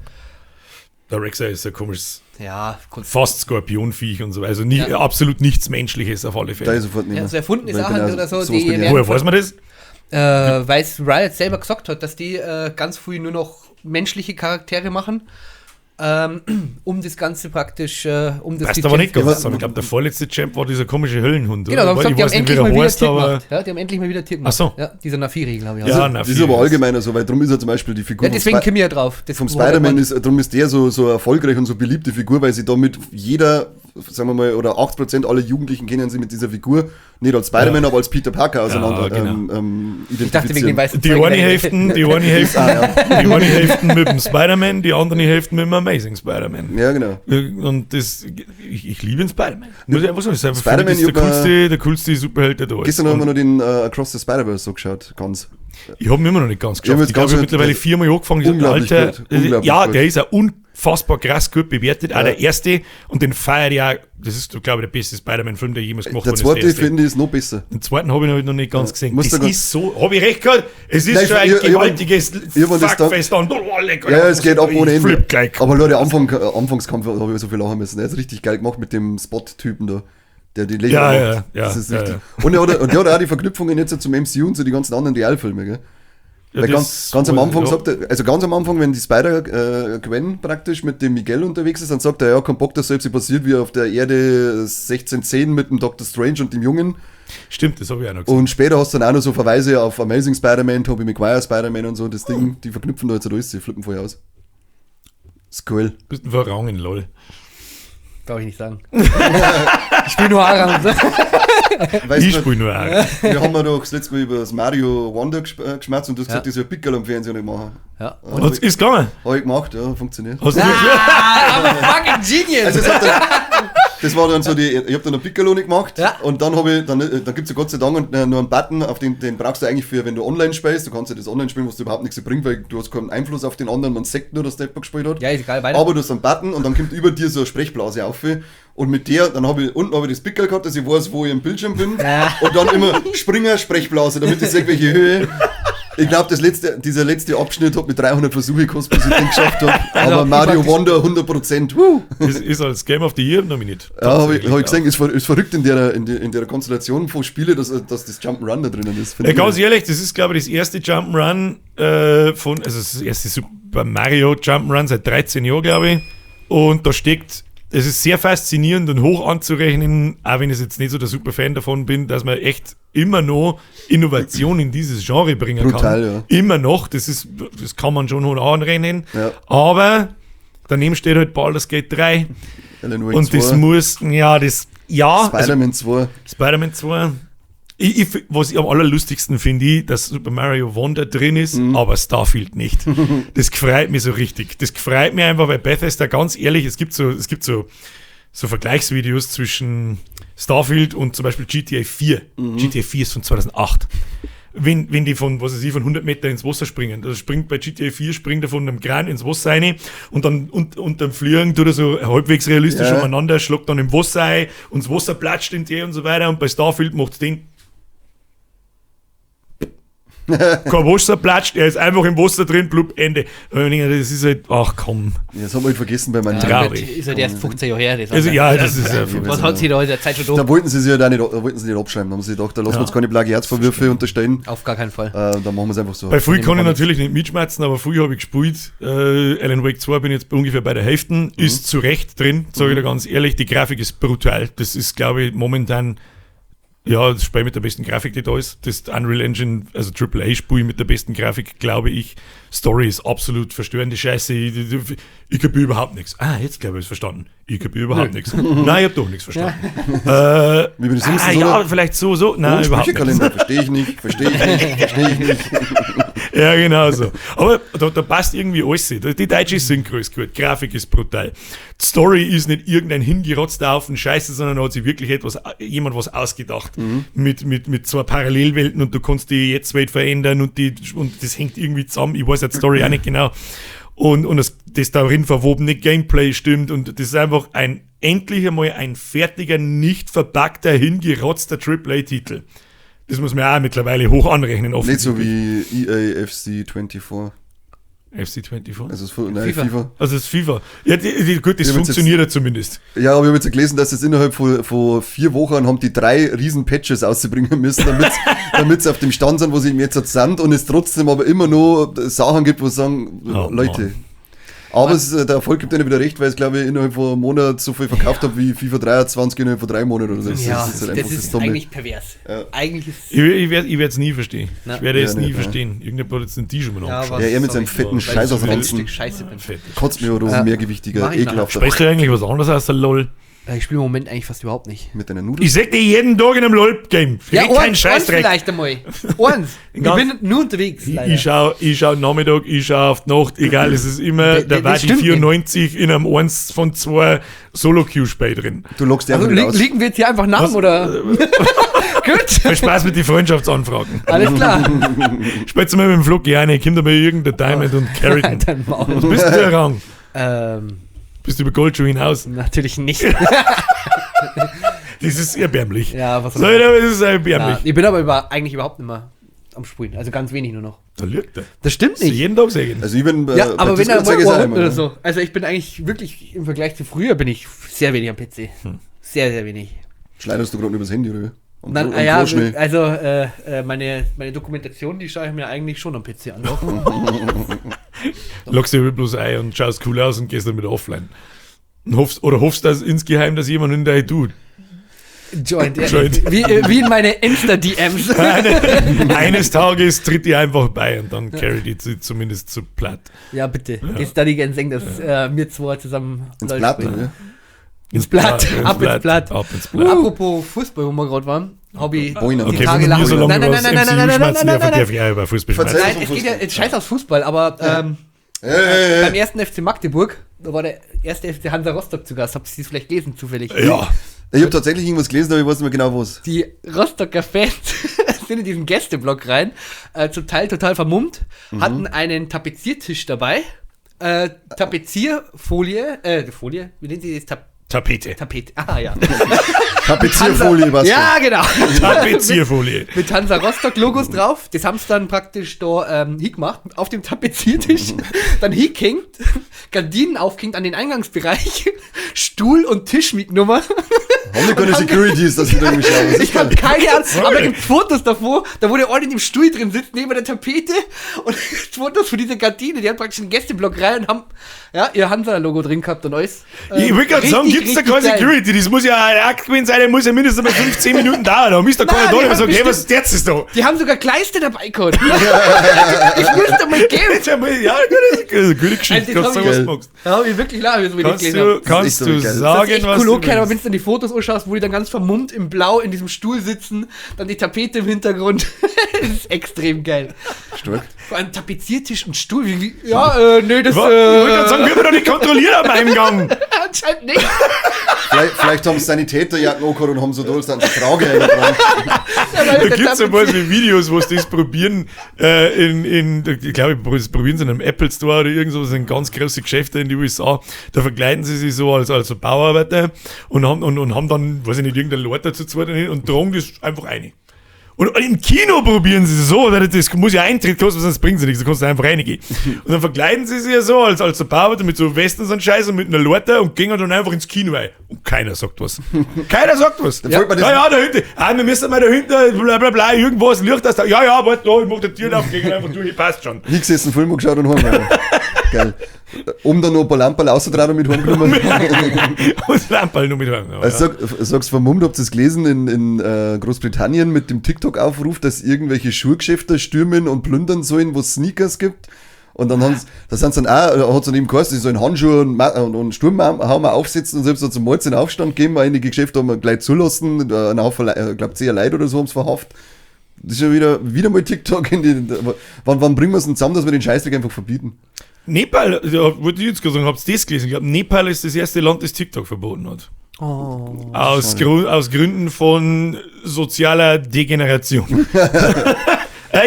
Der Rek'Sai ist ein komisches ja, kurz. fast Skorpionviech und so. Also nie, Ja. absolut nichts Menschliches auf alle Da Fälle. ist sofort nicht Ja, mehr. so erfunden ist Weil ich auch bin halt oder so, sowas die bin ich werden- Woher weiß man das? Weil es Riot selber gesagt hat, dass die ganz früh nur noch menschliche Charaktere machen, um das Ganze praktisch, um das Weißt die aber nicht Champs- ganz. Ich glaube, der vorletzte Champ war dieser komische Höllenhund. Genau, oder? da haben Ich gesagt, die haben weiß nicht, wie endlich der mal wieder heißt, Tier aber. gemacht. Ja, die haben endlich mal wieder Tier gemacht. Ach so. Ja, dieser Nafiri, glaube ich. Ja, Ja, Das ist aber allgemeiner so, weil drum ist er zum Beispiel die Figur ja deswegen vom, komme ich ja drauf. Das vom wo hat er Spider-Man, gemeint. ist, drum ist der so erfolgreich und so beliebte Figur, weil sie damit jeder, sagen wir mal, oder 80% aller Jugendlichen kennen sie mit dieser Figur, nicht als Spider-Man, aber als Peter Parker auseinander Ja, genau. identifizieren. Ich dachte wegen dem weißen Die Zeug. eine Hälfte, die eine Hälfte, die eine Hälfte mit dem Spider-Man, die andere Hälfte mit dem Amazing Spider-Man. Ja, genau. Und das, ich liebe den Spider-Man. Muss ich einfach sagen, das ist einfach Spider-Man, für mich ich ist der hab, coolste, der coolste Superheld, der da ist. Gestern haben wir Und noch den Across the Spider-Verse so geschaut, ganz. Ich habe ihn immer noch nicht ganz Ich hab geschafft. jetzt Ich glaube, ich ganz habe mittlerweile viermal angefangen. Ich sag, Unglaublich Alter, gut, unglaublich ja, gut. der ist auch unfassbar krass gut bewertet. Auch der erste. Und den feiere ich auch. Das ist, glaube ich, der beste Spider-Man-Film, der jemals gemacht Der worden ist. zweite, der erste. finde ich, ist noch besser. Den zweiten habe ich noch nicht ganz gesehen. Musst Das du ganz- ist so, habe ich recht gehabt? Es ist Nein, schon ein gewaltiges ich hab das da- Fuckfest an. Oh, leck, Ja, ja, es geht ab ohne Ich Ende. flipp gleich. Aber Leute, Anfangskampf habe ich so viel lachen müssen. Der ist richtig geil gemacht mit dem Spot-Typen da, der die Lächer Ja, macht. ja, ja, Das ist ja, richtig. ja. Und er hat auch die Verknüpfungen jetzt zum MCU und zu den ganzen anderen Realfilmen, gell? Ja, Weil das ganz, ganz am weiß ich, Anfang ja. sagt er, also ganz am Anfang, wenn die Spider-Gwen praktisch mit dem Miguel unterwegs ist, dann sagt er, ja, kein Bock, dass selbst passiert wie auf der Erde 1610 mit dem Doctor Strange und dem Jungen. Stimmt, das habe ich auch noch gesehen. Und später hast du dann auch noch so Verweise auf Amazing Spider-Man, Tobey Maguire Spider-Man und so, das Ding, die verknüpfen da jetzt halt alles, die flippen voll aus. Ist cool. Bist ein Verrangen, lol. Darf ich nicht sagen. Ich spiele nur Aram. Weißt Ich du, spiele nur auch. wir haben ja doch das letzte Mal über das Mario Wonder geschmerzt und du hast Ja. gesagt, ich soll Pickerl am Fernseher nicht machen. Ja. Und ist gegangen. Hab ich gemacht, ja, funktioniert. Hast du Ah, I'm a fucking genius! Also es hat dann, das war dann so die, ich habe dann ein Piccolo nicht gemacht Ja. und dann habe ich, dann gibt es ja Gott sei Dank nur einen Button, auf den, den brauchst du eigentlich für, wenn du online spielst, du kannst ja das online spielen, was dir überhaupt nichts bringt, weil du hast keinen Einfluss auf den anderen, man sagt nur, dass der jemand gespielt hat. Ja, ist egal, weiter. Aber du hast einen Button und dann kommt über dir so eine Sprechblase auf und mit der, dann habe ich unten habe ich das Pickel gehabt, dass ich weiß, wo ich im Bildschirm bin Ja. und dann immer Springer, Sprechblase, damit ich sehe, welche Höhe. Ich glaube, dieser letzte Abschnitt hat mit 300 Versuche gekostet, bis ich den geschafft habe. Also, Aber ich Mario praktisch- Wonder 100%. Ist als Game of the Year nominiert. Ja, habe ich, Tatsächlich, hab ich gesehen, ist verrückt in der Konstellation von Spiele, dass das Jump'n'Run da drinnen ist. Find Ja, ich. ganz ehrlich, das ist, glaube ich, das erste Jump'n'Run also das erste Super Mario Jump'n'Run seit 13 Jahren, glaube ich. Und da steckt, es ist sehr faszinierend und hoch anzurechnen, auch wenn ich jetzt nicht so der super Fan davon bin, dass man echt immer noch Innovation in dieses Genre bringen Brutal, kann. ja. Immer noch, das kann man schon hoch anrechnen. Ja. Aber daneben steht halt Baldur's Gate 3 Alan Wake und das 2, muss, ja, das, ja. also- Spider-Man 2. Spider-Man 2. Was ich am allerlustigsten finde, ich, dass Super Mario Wonder drin ist, aber Starfield nicht. Das gefreut mich so richtig. Das gefreut mich einfach, weil Bethesda, ganz ehrlich, es gibt so Vergleichsvideos zwischen Starfield und zum Beispiel GTA 4. GTA 4 ist von 2008. Wenn die von, was weiß ich, von 100 Meter ins Wasser springen, also springt bei GTA 4, springt er von einem Kran ins Wasser rein und dann und dann fliegen tut er so halbwegs realistisch Ja. umeinander, schlagt dann im Wasser ein und das Wasser platscht in die und so weiter und bei Starfield macht den kein Wasser platscht, er ist einfach im Wasser drin, blub, Ende. Und ich denke, das ist halt, ach komm. Ja, das haben wir halt vergessen bei meinen Ja, Traurig. Ist halt erst 15 Jahre her. Das Also, ja, das ist ja Was hat sich da in der Zeit schon Da da? wollten sie sich halt auch nicht, da wollten sie nicht abschreiben. Da haben sie gedacht, da lassen wir uns keine Plagiatsvorwürfe unterstellen. Auf gar keinen Fall. Da machen wir es einfach so. Bei früh Von dem kann ich Comics. natürlich nicht mitschmerzen, aber früh habe ich gespielt. Alan Wake 2 bin ich jetzt ungefähr bei der Hälfte. Ist zu Recht drin, sage ich da ganz ehrlich. Die Grafik ist brutal. Das ist, glaube ich, momentan ja, das Spiel mit der besten Grafik, die da ist. Das Unreal Engine, also AAA-Spiel mit der besten Grafik, glaube ich. Story ist absolut verstörende Scheiße. Ich kapiere überhaupt nichts. Ah, jetzt glaube ich, es verstanden. Ich kapiere überhaupt nichts. Nein, ich habe doch nichts verstanden. Wie bei den Simpsons, Ja, oder? vielleicht so, so. Nein, Oh, überhaupt nicht. Sprüchekalender, verstehe ich nicht, verstehe ich nicht, verstehe ich nicht. Ja, genau so. Aber da passt irgendwie alles. Die deutsche Synchro ist gut, Grafik ist brutal. Die Story ist nicht irgendein hingerotzter Haufen Scheiße, sondern da hat sich wirklich jemand was ausgedacht. Mit zwei Parallelwelten und du kannst die Jetzt-Welt verändern und das hängt irgendwie zusammen. Ich weiß jetzt die Story auch nicht genau. Und das darin verwobene Gameplay stimmt und das ist einfach endlich einmal ein fertiger, nicht verpackter, hingerotzter AAA-Titel. Das muss man auch mittlerweile hoch anrechnen. Nicht so wie EA FC 24. FC 24? Also das, nein, FIFA. FIFA. Also das FIFA. Ja, gut, das Ich hab jetzt funktioniert ja zumindest. Ja, aber ich habe jetzt gelesen, dass jetzt innerhalb von 4 Wochen haben die 3 riesen Patches auszubringen müssen, damit sie auf dem Stand sind, wo sie eben jetzt sind und es trotzdem aber immer noch Sachen gibt, wo sie sagen, Oh, Leute. Mann. Aber der Erfolg gibt ihnen wieder recht, weil es, glaube ich, innerhalb von einem Monat so viel verkauft hat wie FIFA 23 innerhalb von 3 Monaten oder so. Das Ja, ist halt das einfach ist Dumme. eigentlich pervers. Ja. Eigentlich ist Ich werde es nie verstehen. Na. Ich werde es Ja, nie nicht, ja. verstehen. Irgendjemand hat jetzt den Tisch schon mal Ja, angeschaut. was Ja, er mit seinem soll ich fetten nur? Scheiß Weil ich aus so ein Ranzen. Stück Scheiße bin. Fett. Kotzt mir oder Ja. mehrgewichtiger, Mach ich nachher. ekelhafter. Spielst du eigentlich was anderes als der LOL? Ich spiele im Moment eigentlich fast überhaupt nicht. Mit deiner Nudel? Ich seh dich jeden Tag in einem LOL-Game. Ja, Red keinen eins Scheißdreck. vielleicht einmal. Eins. Ich Ganz- bin nur unterwegs, leider. Ich schau Nachmittag, ich schau auf die Nacht, egal, es ist immer der Das Wadi stimmt nicht. 94 in einem 1 von 2 Solo-Queue-Spiel drin. Du lockst dich Also einfach nicht aus. liegen wir jetzt hier einfach nach, oder? Gut. Viel Spaß mit den Freundschaftsanfragen. Alles klar. Spielst du mal mit dem Flug gerne, kommt da mal irgendein Diamond und Carrington. Dein Maul. Was bist du der Rang? Bist du über Gold schon hinaus? Natürlich nicht. Das ist erbärmlich. Ja, was Soll ich aber, das ist erbärmlich. Ja, ich bin aber eigentlich überhaupt nicht mehr am Sprühen. Also ganz wenig nur noch. Da lügt er. Das stimmt Das nicht. jeden Tag sagen. Also ich bin Ja, aber bei wenn er Discord sag ich's mal auch immer, oder ne? so. Also ich bin eigentlich wirklich im Vergleich zu früher bin ich sehr wenig am PC. Sehr, sehr wenig. Schleuderst du gerade übers Handy, oder wie? Am Nein, am ja, Klo schnell. also meine Dokumentation, die schaue ich mir eigentlich schon am PC an. Doch. Lockst dich bloß ein und schaust cool aus und gehst dann wieder offline. Und hoffst, oder hoffst dass insgeheim, dass jemand in dein tut. Joint, ja. Joint. Wie in meine Insta-DMs. Eines Tages tritt die einfach bei und dann carry die zumindest zu platt. Ja, bitte. Das da die gerne sehen, dass wir zwei zusammen Ins LOL Blatt, spielen. oder? Ins Blatt, ab ins Blatt. Ab ins Blatt. Apropos Fußball, wo wir gerade waren, habe ich Boina. die Okay, Tage wenn lang. wir so lange Nein, nein, über das nein, nein, nein, MCU nein, nein, schmatzen nein, dürfen, nein, darf ich auch über Fußball Verzeih- schmatzen. Nein, es geht ja jetzt scheiß aufs Fußball, aber beim ersten FC Magdeburg, da war der erste FC Hansa Rostock zu Gast. Habt ihr das vielleicht gelesen zufällig? Ja, Ich habe tatsächlich irgendwas gelesen, aber ich weiß nicht mehr genau was. Die Rostocker Fans sind in diesen Gästeblock rein, zum Teil total vermummt, hatten einen Tapeziertisch dabei, Tapezierfolie, Folie, wie nennt sie das? Tapete. Tapete. Ah, ja. Tapezierfolie, was? Ja, genau. Tapezierfolie. Mit Hansa Rostock Logos drauf. Das haben sie dann praktisch da hingemacht, auf dem Tapeziertisch. Dann hingehängt, Gardinen aufgehängt an den Eingangsbereich, Stuhl und Tisch mitgenommen. Haben die keine Securities, dass die da irgendwie schauen? Was ist Ich habe das? keine Ahnung, aber da Sorry. gibt Fotos davor, da wo der Ort in dem Stuhl drin sitzt, neben der Tapete und Fotos von dieser Gardine, die haben praktisch einen Gästeblock rein und haben ja, ihr Hansa-Logo drin gehabt und alles. Ich wollte gerade sagen, richtig, gibt's da keine richtig geil. Security? Das muss ja ein Akt gewesen sein, der muss ja mindestens mal 15 Minuten dauern. Da ist da keiner Nein, da, die der haben sagt, hey, was bestimmt- ist jetzt ist da? Die haben sogar Kleister dabei gehabt. Das müsste mal geben. Jetzt einmal- Ja, das ist eine gute Geschichte. Also, Kannst du das sagen, hab was ich- du magst. Da habe ich wirklich lachen müssen, wie ich das Kannst gelesen du, habe. kannst echt so du geil. Das ist sagen, echt was cool du okay, aber wenn willst. du dann die Fotos anschaust, wo die dann ganz vermummt im Blau in diesem Stuhl sitzen, dann die Tapete im Hintergrund. Das ist extrem geil. Stark. Vor allem Tapeziertisch und Stuhl. Ja, nee, das Ich wollte gerade sagen, wir haben doch nicht kontrolliert am Eingang. anscheinend nicht. Vielleicht haben sie Sanitäterjacken angehabt und haben so da dann eine Trage dran. Ja, weil Da der gibt es zum Tapezier- Beispiel Videos, wo sie das probieren, ich glaube, das probieren sie in einem Apple Store oder irgend sowas, in ganz große Geschäfte in den USA. Da verkleiden sie sich so als so Bauarbeiter und haben, und haben dann, weiß ich nicht, irgendeine Leute zu zweit und tragen das einfach rein. Und im Kino probieren sie es so, weil das muss ja Eintritt kosten, sonst bringen sie nichts, da kannst du einfach reingehen. Und dann verkleiden sie sich ja so als so Bauarbeiter mit so Westen und so einen Scheiß und mit einer Leute und gehen dann einfach ins Kino rein. Und keiner sagt was. Keiner sagt was. Dann fällt mir das- Ja, ja, da hinten. Ah, wir müssen mal da hinten, bla bla bla, irgendwas, Licht aus da. Ja, ja, warte, da, ich mach die Tür auf, geh einfach durch, passt schon. Hingesessen, Film geschaut und heimgegangen. Geil. Um dann noch ein paar Lamperl rausgetragen und mit heimgenommen. Und Lamperl nur mit heim. Ja, Also sag's vermummt, habt ihr es gelesen in Großbritannien mit dem TikTok-Aufruf, dass irgendwelche Schuhgeschäfte stürmen und plündern sollen, wo es Sneakers gibt. Und dann haben's, da sind sie dann auch, hat's dann eben geheißen, sie sollen Handschuhe und Sturmhammer aufsetzen und selbst so zum Malz in Aufstand geben. Einige Geschäfte haben wir gleich zulassen, einen Haufen, glaub, 10 Leute oder so haben's verhaftet. Das ist ja wieder mal TikTok in die, wann bringen wir es denn zusammen, dass wir den Scheißdreck einfach verbieten? Nepal, ja, wollte ich jetzt gerade sagen, habt ihr das gelesen? Ich glaube, Nepal ist das erste Land, das TikTok verboten hat. Oh. Aus Gründen von sozialer Degeneration.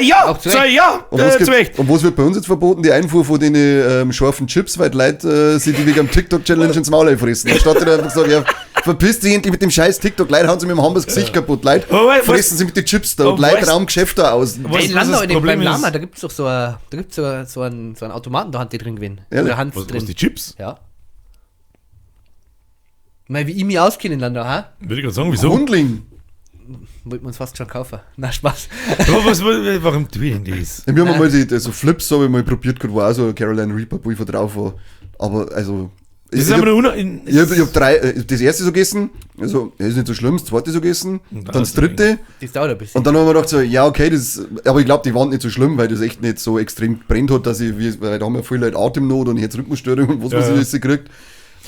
Ja, Auch zu Recht. ja, Und was zu Recht. Und was wird bei uns jetzt verboten? Die Einfuhr von den scharfen Chips, weil die Leute sich die wegen am TikTok-Challenge ins Maul fressen. Anstatt die einfach sagen, ja, verpiss dich endlich mit dem scheiß TikTok. Leute hauen sie mit dem Hammer das Gesicht kaputt. Leute Aber fressen sie mit den Chips da und aber Leute weißt- rauben Geschäfte aus. Was- In Landau, das in dem, Problem beim Lama, ist- da gibt es doch so, da gibt's so einen Automaten, da haben die drin gewesen. Ehrlich? Oder Hans Was, drin. was, die Chips? Ja. Mal wie ich mich auskenne in Landau, ha? Würde ich gerade sagen, wieso? Hundling. Wollten wir uns fast schon kaufen. Na, Spaß. Aber warum tue ich denn das? Ja, wir haben mal die, so Flips habe ich mal probiert, gehabt, wo auch so Caroline Reaper Pulver drauf war. Aber also. Das ist ich aber hab- nur ich hab drei, das erste so gegessen, also ja, ist nicht so schlimm, das zweite so gegessen, dann das das dritte. Das dauert ein bisschen. Und dann haben wir gedacht so, ja, okay, das, aber ich glaube, die waren nicht so schlimm, weil das echt nicht so extrem brennt hat, dass ich, weil da haben ja viele Leute Atemnot und Herzrhythmusstörungen und was Ja, man ja. sich alles kriegt.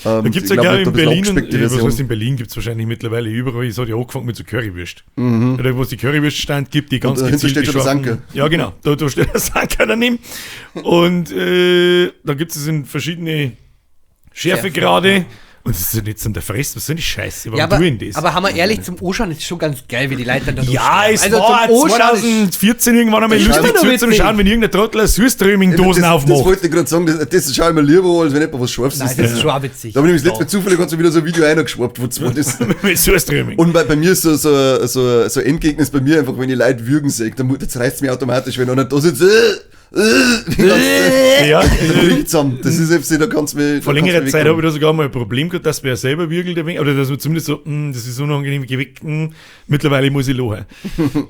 Da gibt es ja, ich glaub, glaube ich ich, hab in da ein bisschen Berlin, abgespeckte was Version. heißt, in Berlin gibt es wahrscheinlich mittlerweile überall, es hat ja angefangen mit so Currywürst. Da, wo es die Currywürststand gibt, die ganz Mhm. Und dahinter gezielt steht die schon der scharfen- Sanker. Ja, genau, da steht der Sanker daneben. Und da gibt es in verschiedene Schärfegrade. Und das ist ja nicht zum der Fressen, was soll die Scheiße? Warum ja, aber, tue ich denn das? aber haben wir ehrlich, zum Anschauen ist schon ganz geil, wie die Leute dann da ja, durchsterben. es war also zum Anschauen ist 2014 irgendwann einmal Das ist lustig immer noch zu zum witzig. Schauen, wenn irgendein Trottel eine Süßströming-Dosen das aufmacht. wollte ich gerade sagen, das schaue ich mir lieber an, als wenn jemand was Scharfes Nein, isst. das ist schon auch witzig. Da habe ich nämlich letztes Mal zufällig hat so wieder so ein Video eingeschwappt, wo zwei das. Mit Surströmming. Und bei mir ist so Endgegner ist bei mir einfach, wenn ich Leute würgen sehe, dann das reißt mich automatisch, wenn einer da sitzt, die ganze Zeit, Ja, da bricht zusammen. Das ist FC, da kannst du mich. Vor da kannst längerer du mich Zeit habe wegkommen. ich da sogar mal ein Problem gehabt, dass wir ja selber würgelt ein wenig, oder dass man zumindest so, das ist unangenehm geweckt, mittlerweile muss ich lachen.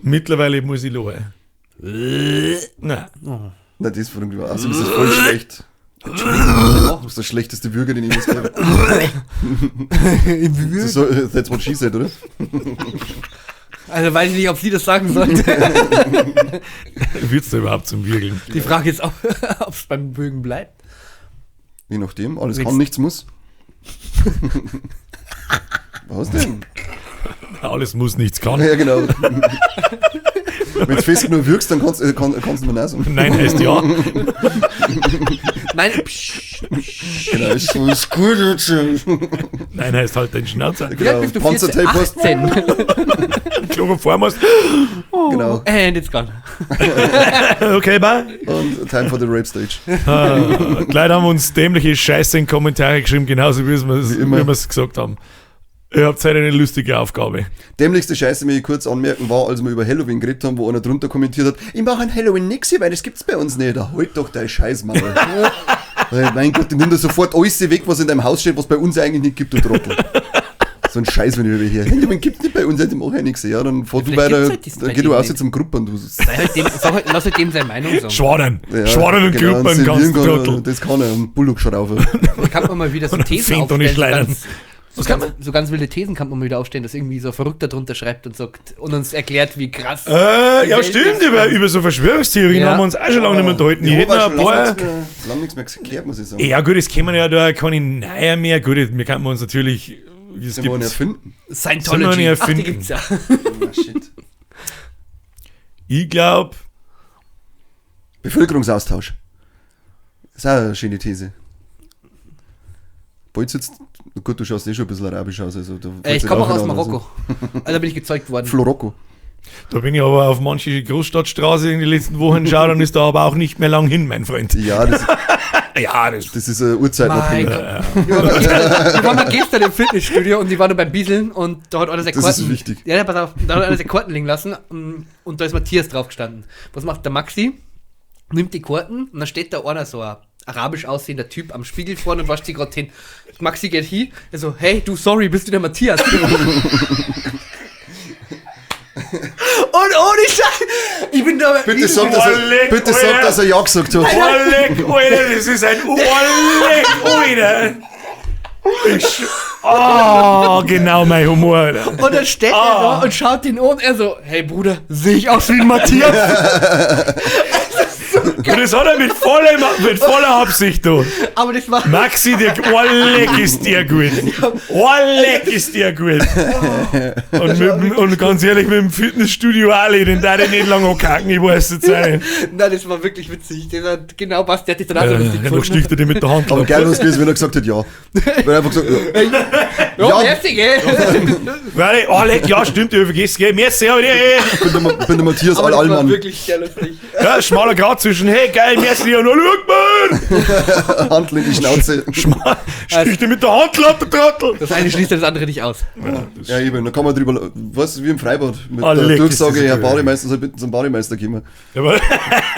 Mittlerweile muss ich lachen. Nein. Nein, das ist von also das ist voll schlecht. Du bist der schlechteste Würger, den ich jemals gehört habe. Das ist so, That's what she said, oder? Also weiß ich nicht, ob sie das sagen sollte. Wird's da überhaupt zum Würgeln? Die Frage ist, ob es beim Bögen bleibt. Je nachdem, alles Nix. kann, nichts muss. Was denn? Alles muss, nichts kann. Ja, genau. Wenn du fest genug wirkst, dann kannst kannst du mir auch sagen. Nein heißt ja. Nein, psch, psch. Genau, ist gut. Nein heißt halt dein Schnauzer. Wie alt bist du? Genau. 14? Panzertape hast 18. Klo so fahren musst. Genau. And it's gone. Okay, bye. Und time for the rape stage. Gleich haben wir uns dämliche Scheiße in Kommentare geschrieben, genauso wie wir es gesagt haben. Ihr habt heute eine lustige Aufgabe. Dämlichste Scheiße, möchte ich kurz anmerken, war, als wir über Halloween geredet haben, wo einer drunter kommentiert hat, ich mache ein Halloween nix hier, weil das gibt's bei uns nicht. Da halt doch dein Scheiß, Mann. Mein Gott, nimm da sofort alles weg, was in deinem Haus steht, was bei uns eigentlich nicht gibt, du Trottel. So ein Scheiß, wenn ich über hier. Halloween gibt's nicht bei uns, ich mache ja nichts. Ja, dann fahr du weiter, halt dann geh du aus zum Gruppern. Du. Lass halt dem seine Meinung sagen. Schwadern. Ja, Schwadern und genau, Gruppern, ganz Trottel. Das kann er, und Bullock schaut auf. Da kann man mal wieder so Thesen aufstellen. So ganz wilde Thesen kann man mal wieder aufstellen, dass irgendwie so ein Verrückter drunter schreibt und sagt und uns erklärt, wie krass. Ja, stimmt, über so Verschwörungstheorien haben wir uns auch schon lange nicht mehr unterhalten. Die hätten ein paar. Lange nichts mehr geklärt, muss ich sagen. Ja, gut, es kämen ja da keine neuen mehr. Gut, wir könnten uns natürlich. Es gibt erfinden. Scientology. Ach, die gibt's ja. Oh, shit. Ich glaube. Bevölkerungsaustausch. Das ist auch eine schöne These. Bald sitzt. Gut, du schaust eh schon ein bisschen arabisch aus. Also, ich komme auch aus Marokko. Also bin ich gezeugt worden. Florocco. Da bin ich aber auf manche Großstadtstraße in den letzten Wochen geschaut und ist da aber auch nicht mehr lang hin, mein Freund. Ja, das, ja, das ist eine Uhrzeitabhängig. Ich war mal gestern im Fitnessstudio und ich war nur beim Bieseln und da hat einer seine Karten. Das ist wichtig. Ja, pass auf, da hat einer seine Karten liegen lassen und da ist Matthias drauf gestanden. Was macht der Maxi? Nimmt die Karten und dann steht da einer so ein arabisch aussehender Typ am Spiegel vorne und wascht sich gerade hin. Maxi geht hin, er so, hey, du, sorry, bist du der Matthias? Und ohne Scheiß, ich bin da... Bitte sag, dass er Ja gesagt hat. Oh, leck, Alter, das ist ein... Oh, leck, Alter. Oh, genau mein Humor, Alter. Und dann steht er da und schaut ihn an und er so, hey Bruder, sehe ich aus wie ein Matthias? Und das hat er mit voller Absicht, du. Aber das war... Maxi, der oh, leck ist dir gut. Oh, leck ist dir gut. Und ganz ehrlich, mit dem Fitnessstudio Ali, den darf ich nicht lange ankacken, ich weiß jetzt auch nicht. Nein, das war wirklich witzig. Das hat genau passt, der hat dich danach so lustig gefunden. Noch sticht er dir mit der Hand. Aber geil was gewesen, wenn er gesagt hat, ja. Wenn er einfach gesagt ja. Ja, merci, gell? Weil, oh, leck, ja, stimmt, ich vergesse, gell? Merci, aber bin der Matthias Allmann. Das war wirklich sehr lustig. Ja, schmaler Grad zwischen, hey, geil, merci, und schau mal! Handel in die Schnauze. Sticht dir mit der Hand, der Trottel! Das eine schließt das andere nicht aus. Ja, eben, da kann man drüber, weißt du, wie im Freibad, mit der Durchsage, Herr Bademeister soll bitte zum Bademeister kommen.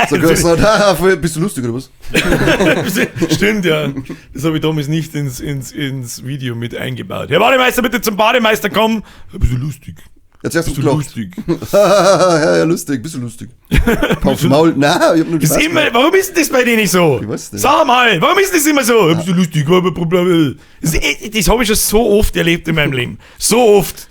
So gesagt, haha, bist du lustig oder was? Stimmt, ja. Das habe ich damals nicht ins Video mit eingebaut. Herr Bademeister, bitte zum Bademeister kommen! Bist du lustig? Jetzt erst bist du lustig. Ja, lustig, bist du lustig. Auf Maul, nein, ich hab nur Spaß immer, warum ist denn das bei dir nicht so? Ich weiß nicht. Sag mal, warum ist das immer so? Bist du lustig? Das habe ich schon so oft erlebt in meinem Leben. So oft.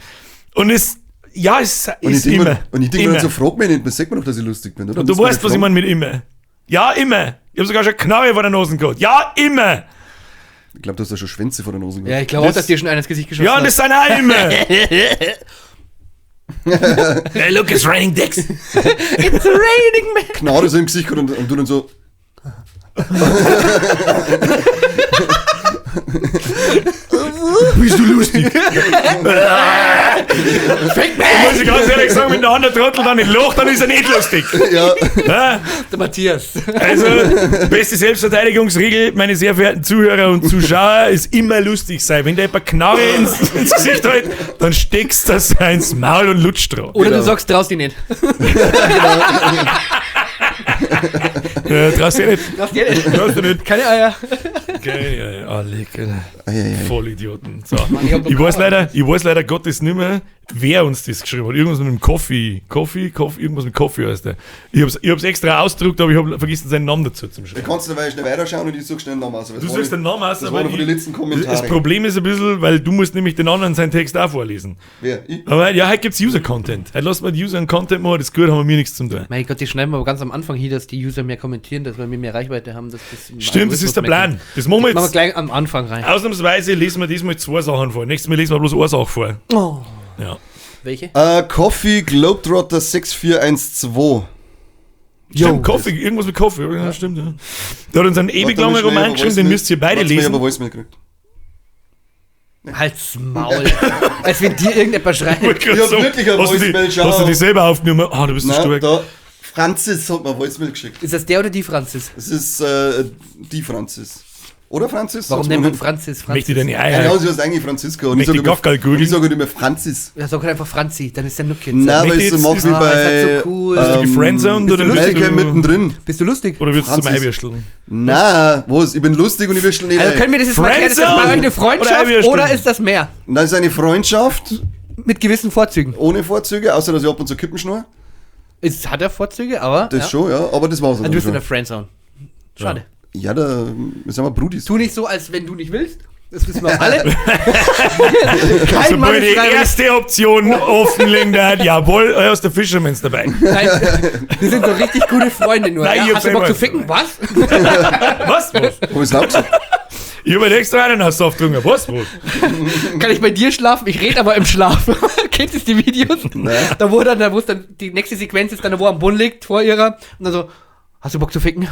Und es, ja, es und ist ich immer. Mir, und ich denke mir so, frag mich nicht, man sagt mir doch, dass ich lustig bin, oder? Und du weißt, was ich meine mit immer. Ja, immer. Ich habe sogar schon Knarre vor der Nase gehabt. Ja, immer. Ich glaube, du hast ja schon Schwänze vor der Nase gehabt. Ja, ich glaube auch, dass dir schon einer ins Gesicht geschossen hat. Ja, und das sind auch immer. Hey, look, it's raining dicks. It's raining, man. Knarre so im Gesicht und du dann so. Bist du lustig? Fick mich! Muss ich ganz ehrlich sagen, wenn der andere Trottel dann nicht lacht, dann ist er nicht lustig. Ja. Ja? Der Matthias. Also, beste Selbstverteidigungsregel, meine sehr verehrten Zuhörer und Zuschauer, ist immer lustig sein. Wenn der jemand Knarre ins Gesicht hält, dann steckst du das ins Maul und lutscht drauf. Oder du sagst, traust dich nicht. Genau. Traust dich nicht. Traust dich nicht. Traust dich nicht. Keine Eier. Keine Eier. Ah, lecker. Vollidioten. So. Ich weiß leider Gottes nicht mehr, wer uns das geschrieben hat. Irgendwas mit dem Coffee. Coffee, irgendwas mit Coffee heißt der. Ich hab's extra ausgedruckt, aber ich hab vergessen, seinen Namen dazu zu schreiben. Du kannst dabei schnell weiterschauen und ich such schnell den Namen aus. Du suchst den Namen aus, das war von den letzten Kommentaren. Das Problem ist ein bisschen, weil du musst nämlich den anderen seinen Text auch vorlesen. Wer? Ich? Aber ja, heute gibt's User-Content. Heute lassen wir die User einen Content machen, das ist gut, haben wir mir nichts zu tun. Mein Gott, die schreiben aber ganz am Anfang hier, dass die User mehr kommentieren, dass wir mehr Reichweite haben. Dass das stimmt, das ist der Plan. Das machen wir jetzt. gleich am Anfang rein. Ausnahmsweise lesen wir diesmal zwei Sachen vor. Nächstes Mal lesen wir bloß eine Sache vor. Oh. Ja. Welche? Coffee Globetrotter 6412. Stimmt, Coffee, irgendwas mit Coffee. Ja, stimmt, ja. Der hat uns einen ewig langen Roman geschrieben, den müsst ihr beide lesen. Ich habe Voice mitgekriegt. Halt's Maul. Als wenn dir irgendetwas schreibt. Ich Ich hab wirklich ein hast du die, Voicemail, schau. hast du die selber aufgenommen? Ah, du bist so Nein, stark. da, Franzis hat mir ein Voicemail geschickt. Ist das der oder die Franzis? Es ist die Franzis. Oder Franzis? Warum Sag's nennt mal. man Franzis Franzis? Möchte ich deine Ja, Eier. genau, sie heißt eigentlich Franziska. Und ich Möchte sage ich immer, Gafferl googeln? und ich sage halt immer Franzis. Ja, sag halt einfach Franzi, dann ist der nur Kind. Nein, weil Möchte ich so jetzt- mache wie Ah, ist bei halt so cool. Bist du gefriendzoned oder bist Malcolm du, mittendrin. Bist du lustig? oder wirst du zum Franzis. Eiwürsteln? Na, was? Ich bin lustig und ich würstel nicht Also ein. können wir das jetzt mal klären, ist das bei euch eine Friendzone Freundschaft oder Eiwürsteln? oder ist das mehr? Nein, es ist eine Freundschaft Mit gewissen Vorzügen. ohne Vorzüge, außer dass ich ab und zu Kippen schnurr. Es hat er Vorzüge, aber. Das ja. schon, ja, aber das war's Also dann du bist in schon. der Friendzone. Schade. Ja, da sind wir Brudis. Tu nicht so, als wenn du nicht willst. Das wissen wir alle. Kein Mann Sobald ist die freiwillig. erste Option offenlegen, da hat, jawohl, aus der Fisherman's dabei. Nein, wir sind so richtig gute Freunde nur. Nein, ja? ich Hast du Bock zu hab's ficken? Was? Was? Was? Hab ich's laut gesagt? Ich hab mir extra einen aus Saft getrunken. Was? Was? Kann ich bei dir schlafen? Ich rede aber im Schlaf. Kennt ihr die Videos? Da wo dann, da wo es dann die nächste Sequenz ist, dann wo er am Boden liegt vor ihrer und dann so, hast du Bock zu ficken?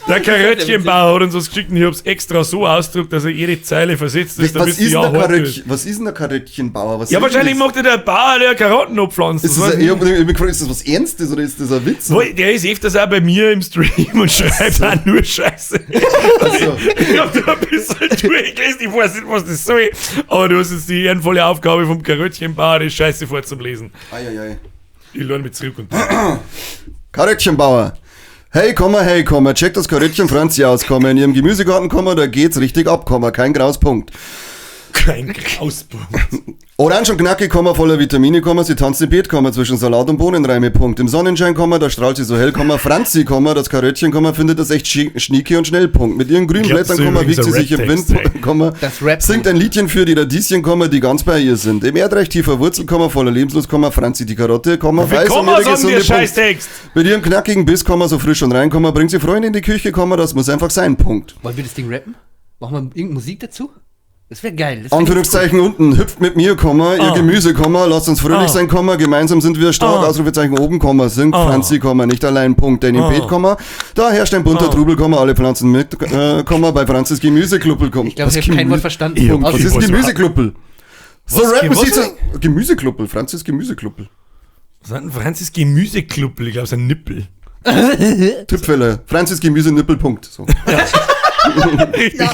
Der Karöttchenbauer hat uns was geschickt und ich hab's extra so ausgedruckt, dass er jede Zeile versetzt ist, Was damit ist sie denn ja der hart Karöttchen, wird. was ist denn der Karöttchenbauer? Was Ja, soll denn wahrscheinlich das? macht er der Bauer, der Karotten abpflanzt. Ist das, ich hab mich gefragt, ist das was Ernstes oder ist das ein Witz? Wohl, Der ist öfters auch bei mir im Stream und schreibt auch nur Scheiße. Also, Ich hab da ein bisschen durchgelesen, ich weiß nicht, was das soll. Aber du hast jetzt die ehrenvolle Aufgabe vom Karöttchenbauer, die Scheiße vorzulesen. ei, ei, ei. Ich lerne mich zurück und Karöttchenbauer. Hey, Komma, hey, Komma, check das Karöttchen Franzi aus, Komma, in ihrem Gemüsegarten, Komma, da geht's richtig ab, Komma, kein Grauspunkt. kein Grauspunkt. Orange und knackig, Komma, voller Vitamine, Komma, sie tanzt im Beet, Komma, zwischen Salat und Bohnenreime, Punkt. Im Sonnenschein, Komma, da strahlt sie so hell, Komma, Franzi, Komma, das Karöttchen, Komma, findet das echt schnieke und schnell, Punkt. Mit ihren grünen Ich glaub, das Blättern, ist Komma, wiegt übrigens sie ein sich im Wind, Rap-Text, ey. Komma, Das Rap- singt ein Liedchen für die Radieschen, Komma, die ganz bei ihr sind. Im Erdreich tiefer Wurzel, Komma, voller Lebenslust, Komma, Franzi die Karotte, Komma, Wie weiß um Kommas ihre haben gesunde dir Punkt. Scheißtext? Mit ihrem knackigen Biss, Komma, so frisch und rein, Komma, bringt sie Freunde in die Küche, Komma, das muss einfach sein, Punkt. Wollen wir das Ding rappen? Machen wir irgendeine Musik dazu? Das wäre geil. Das wär Anführungszeichen unten, hüpft mit mir, Komma, ihr Ah. Gemüse, Komma, lasst uns fröhlich Ah. sein, Komma, gemeinsam sind wir stark, Ah. Ausrufezeichen oben, Komma, singt Ah. Franzi, Komma, nicht allein, Punkt, denn im Ah. Beet, Komma, da herrscht ein bunter Ah. Trubel, Komma, alle Pflanzen mit, Komma, bei Franzis Gemüsekluppel, Komma. Ich glaube, ich habe kein Wort verstanden. Ich hab Punkt. Was Ich ist weiß Gemüsekluppel? So Was? rappen Was? sie zu... Gemüsekluppel, Franzis Gemüsekluppel. Was hat denn Franzis Gemüsekluppel? Ich glaube, sein Nippel. Tippfälle, Franzis Gemüsenippel, Punkt. So. Richtig.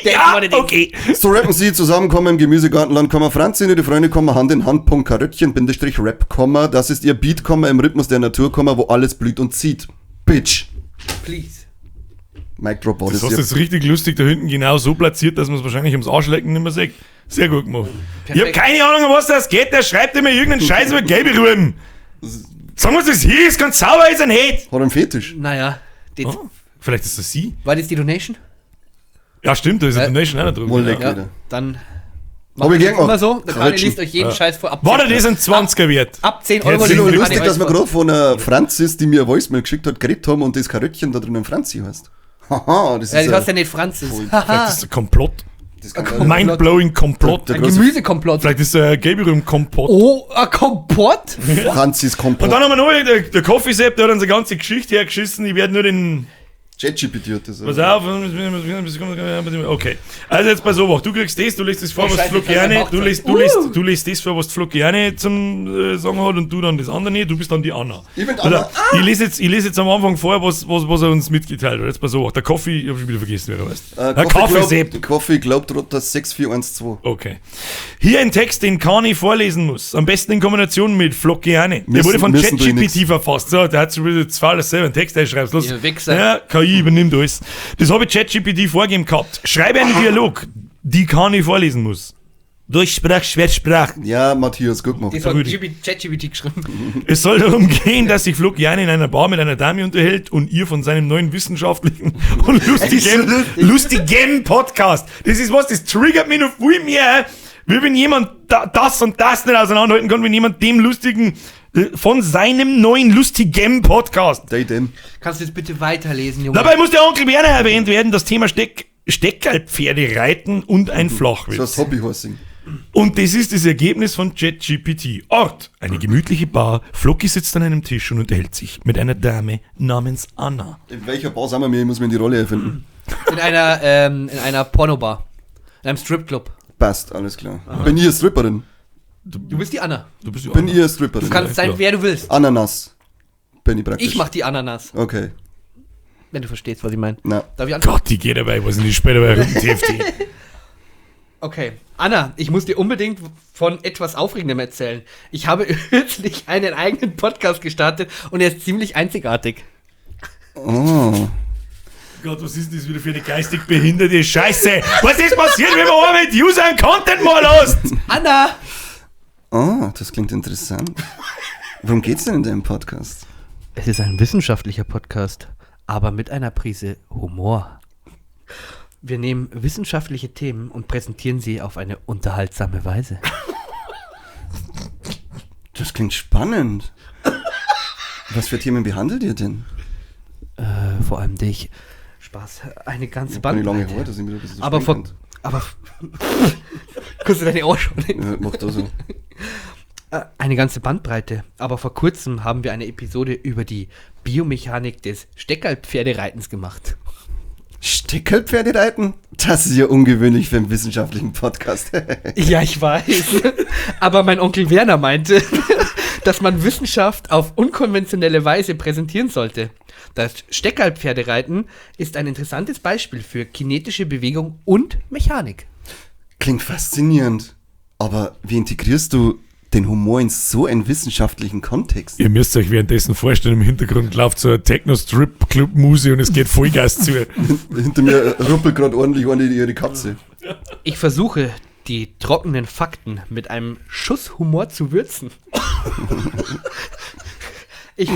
Der Ja, war der Ding. okay. So rappen sie zusammen, Komma, im Gemüsegartenland, Komma, Franzi und ihre Freunde, Komma, Hand in Hand, Punkt, Karöttchen, Bindestrich, Rap, Komma, das ist ihr Beat, Komma, im Rhythmus der Natur, Komma, wo alles blüht und zieht. Bitch. Please. Mic Drop war Das das, hast du hier. jetzt richtig lustig da hinten genau so platziert, dass man es wahrscheinlich ums Arschlecken nicht mehr sieht. Sehr gut gemacht. Ich hab Perfekt. keine Ahnung, um was das geht. Der schreibt immer irgendeinen Scheiß über gelbe Rüben. Sagen wir, das hier ist ganz sauber, ist ein Hate. Hat einen Fetisch. Naja, die, Oh, vielleicht ist das sie. war das die Donation? Ja, stimmt, da ist eine Donation auch noch drüben. Wohl Ja. leck Ja, wieder. dann Hab ich gern immer gemacht. so. Der Kani Karöttchen. liest euch jeden Scheiß vor. Ab War 10 der das ein 20er wert? Ab 10 Euro Jetzt Es ist liest nur der lustig, Kani dass wir euch vor. gerade von einer Franzis, die mir eine Voicemail geschickt hat, geredet haben und das Karöttchen da drinnen Franzi heißt. Haha, das Ja, ist das heißt ja ja, nicht Franzis. Vielleicht Haha. ist das ein Komplott. das kann sein. Mindblowing Komplott. Der Ein große Gemüsekomplott. Vielleicht ist ein gelbe Rüben Kompott. Oh, ein Kompott? Franzis Kompott. Und dann haben wir noch der Coffee Sepp, der hat uns eine ganze Geschichte hergeschissen. Ich werde nur den. ChatGPT hat das. Pass auf. Okay. Also jetzt pass auf, du kriegst das, du liest das vor, Oh, was Scheiße, Flockiane, ich hab du liest, du liest, du liest das vor, was Flockiane zum Sagen hat und du dann das andere nicht, du bist dann die Anna. Ich bin die Oder, Anna. Ich lese jetzt am Anfang vor, was er uns mitgeteilt hat. Jetzt pass auf, der Coffee, ich hab schon wieder vergessen, wer er heißt. Der Coffee Sepp. Coffee Globetrotter 6412. Okay. Hier ein Text, den Kani vorlesen muss. Am besten in Kombination mit Flockiane. Der Müssen- wurde von müssen tue ich ChatGPT verfasst. So, der hat schon wieder zwei das selber einen Text einschreibst. Los. Ihr Wichser. Ja, KI übernimmt alles. Das habe ich ChatGPT vorgegeben gehabt. Schreibe einen Dialog, die Kani vorlesen muss. Durch Sprach, Schwert, Ja, Matthias, gut gemacht. Das hat Rüdi. ChatGPT geschrieben. Es soll darum gehen, dass sich Flockiane in einer Bar mit einer Dame unterhält und ihr von seinem neuen wissenschaftlichen und lustigen Podcast. Das ist was, das triggert mich noch viel mehr, wie wenn jemand das und das nicht auseinanderhalten kann, wenn jemand dem lustigen, von seinem neuen lustigen Podcast. Day dem. Kannst du jetzt bitte weiterlesen, Junge? Dabei muss der Onkel Werner erwähnt werden, das Thema Steckerlpferde reiten und ein Flachwitz. Das heißt Hobbyhorsing. Und das ist das Ergebnis von ChatGPT. Ort, eine gemütliche Bar. Floki sitzt an einem Tisch und unterhält sich mit einer Dame namens Anna. In welcher Bar sind wir? Ich muss mir die Rolle erfinden. In einer Pornobar. In einem Stripclub. Passt, alles klar. Bin ich eine Stripperin? Du bist die Anna. Du bist die Bin Anna. ich eine Stripperin? Du kannst sein, klar. wer du willst. Ananas. Bin ich praktisch. Ich mach die Ananas. Okay. Wenn du verstehst, was ich meine. Na. Darf ich anfangen? Gott, die geht dabei, was ist denn die später bei TFT? Okay. Anna, ich muss dir unbedingt von etwas Aufregendem erzählen. Ich habe kürzlich einen eigenen Podcast gestartet und er ist ziemlich einzigartig. Oh. Gott, was ist denn das wieder für eine geistig behinderte Scheiße? Was ist passiert, wenn man einmal mit User einen Content mal lässt? Anna! Oh, das klingt interessant. Worum geht's denn in deinem Podcast? Es ist ein wissenschaftlicher Podcast, aber mit einer Prise Humor. Wir nehmen wissenschaftliche Themen und präsentieren sie auf eine unterhaltsame Weise. Das klingt spannend. Was für Themen behandelt ihr denn? Vor allem dich. Spaß. Eine ganze Kann ich lange Bandbreite. her, dass ich mir da ein bisschen so Aber vor. springen Aber. Kannst du deine Ohren schon? kann. Ja, mach da so. Eine ganze Bandbreite. Aber vor kurzem haben wir eine Episode über die Biomechanik des Steckerlpferdereitens gemacht. Steckerlpferde reiten? Das ist ja ungewöhnlich für einen wissenschaftlichen Podcast. Ja, ich weiß. Aber mein Onkel Werner meinte, dass man Wissenschaft auf unkonventionelle Weise präsentieren sollte. Das Steckerlpferdereiten ist ein interessantes Beispiel für kinetische Bewegung und Mechanik. Klingt faszinierend. Aber wie integrierst du den Humor in so einen wissenschaftlichen Kontext? Ihr müsst euch währenddessen vorstellen, im Hintergrund läuft so ein Techno-Strip-Club-Muse und es geht Vollgas zu. Hinter mir ruppelt gerade ordentlich eine ihre Katze. Ich versuche, die trockenen Fakten mit einem Schuss Humor zu würzen. Ich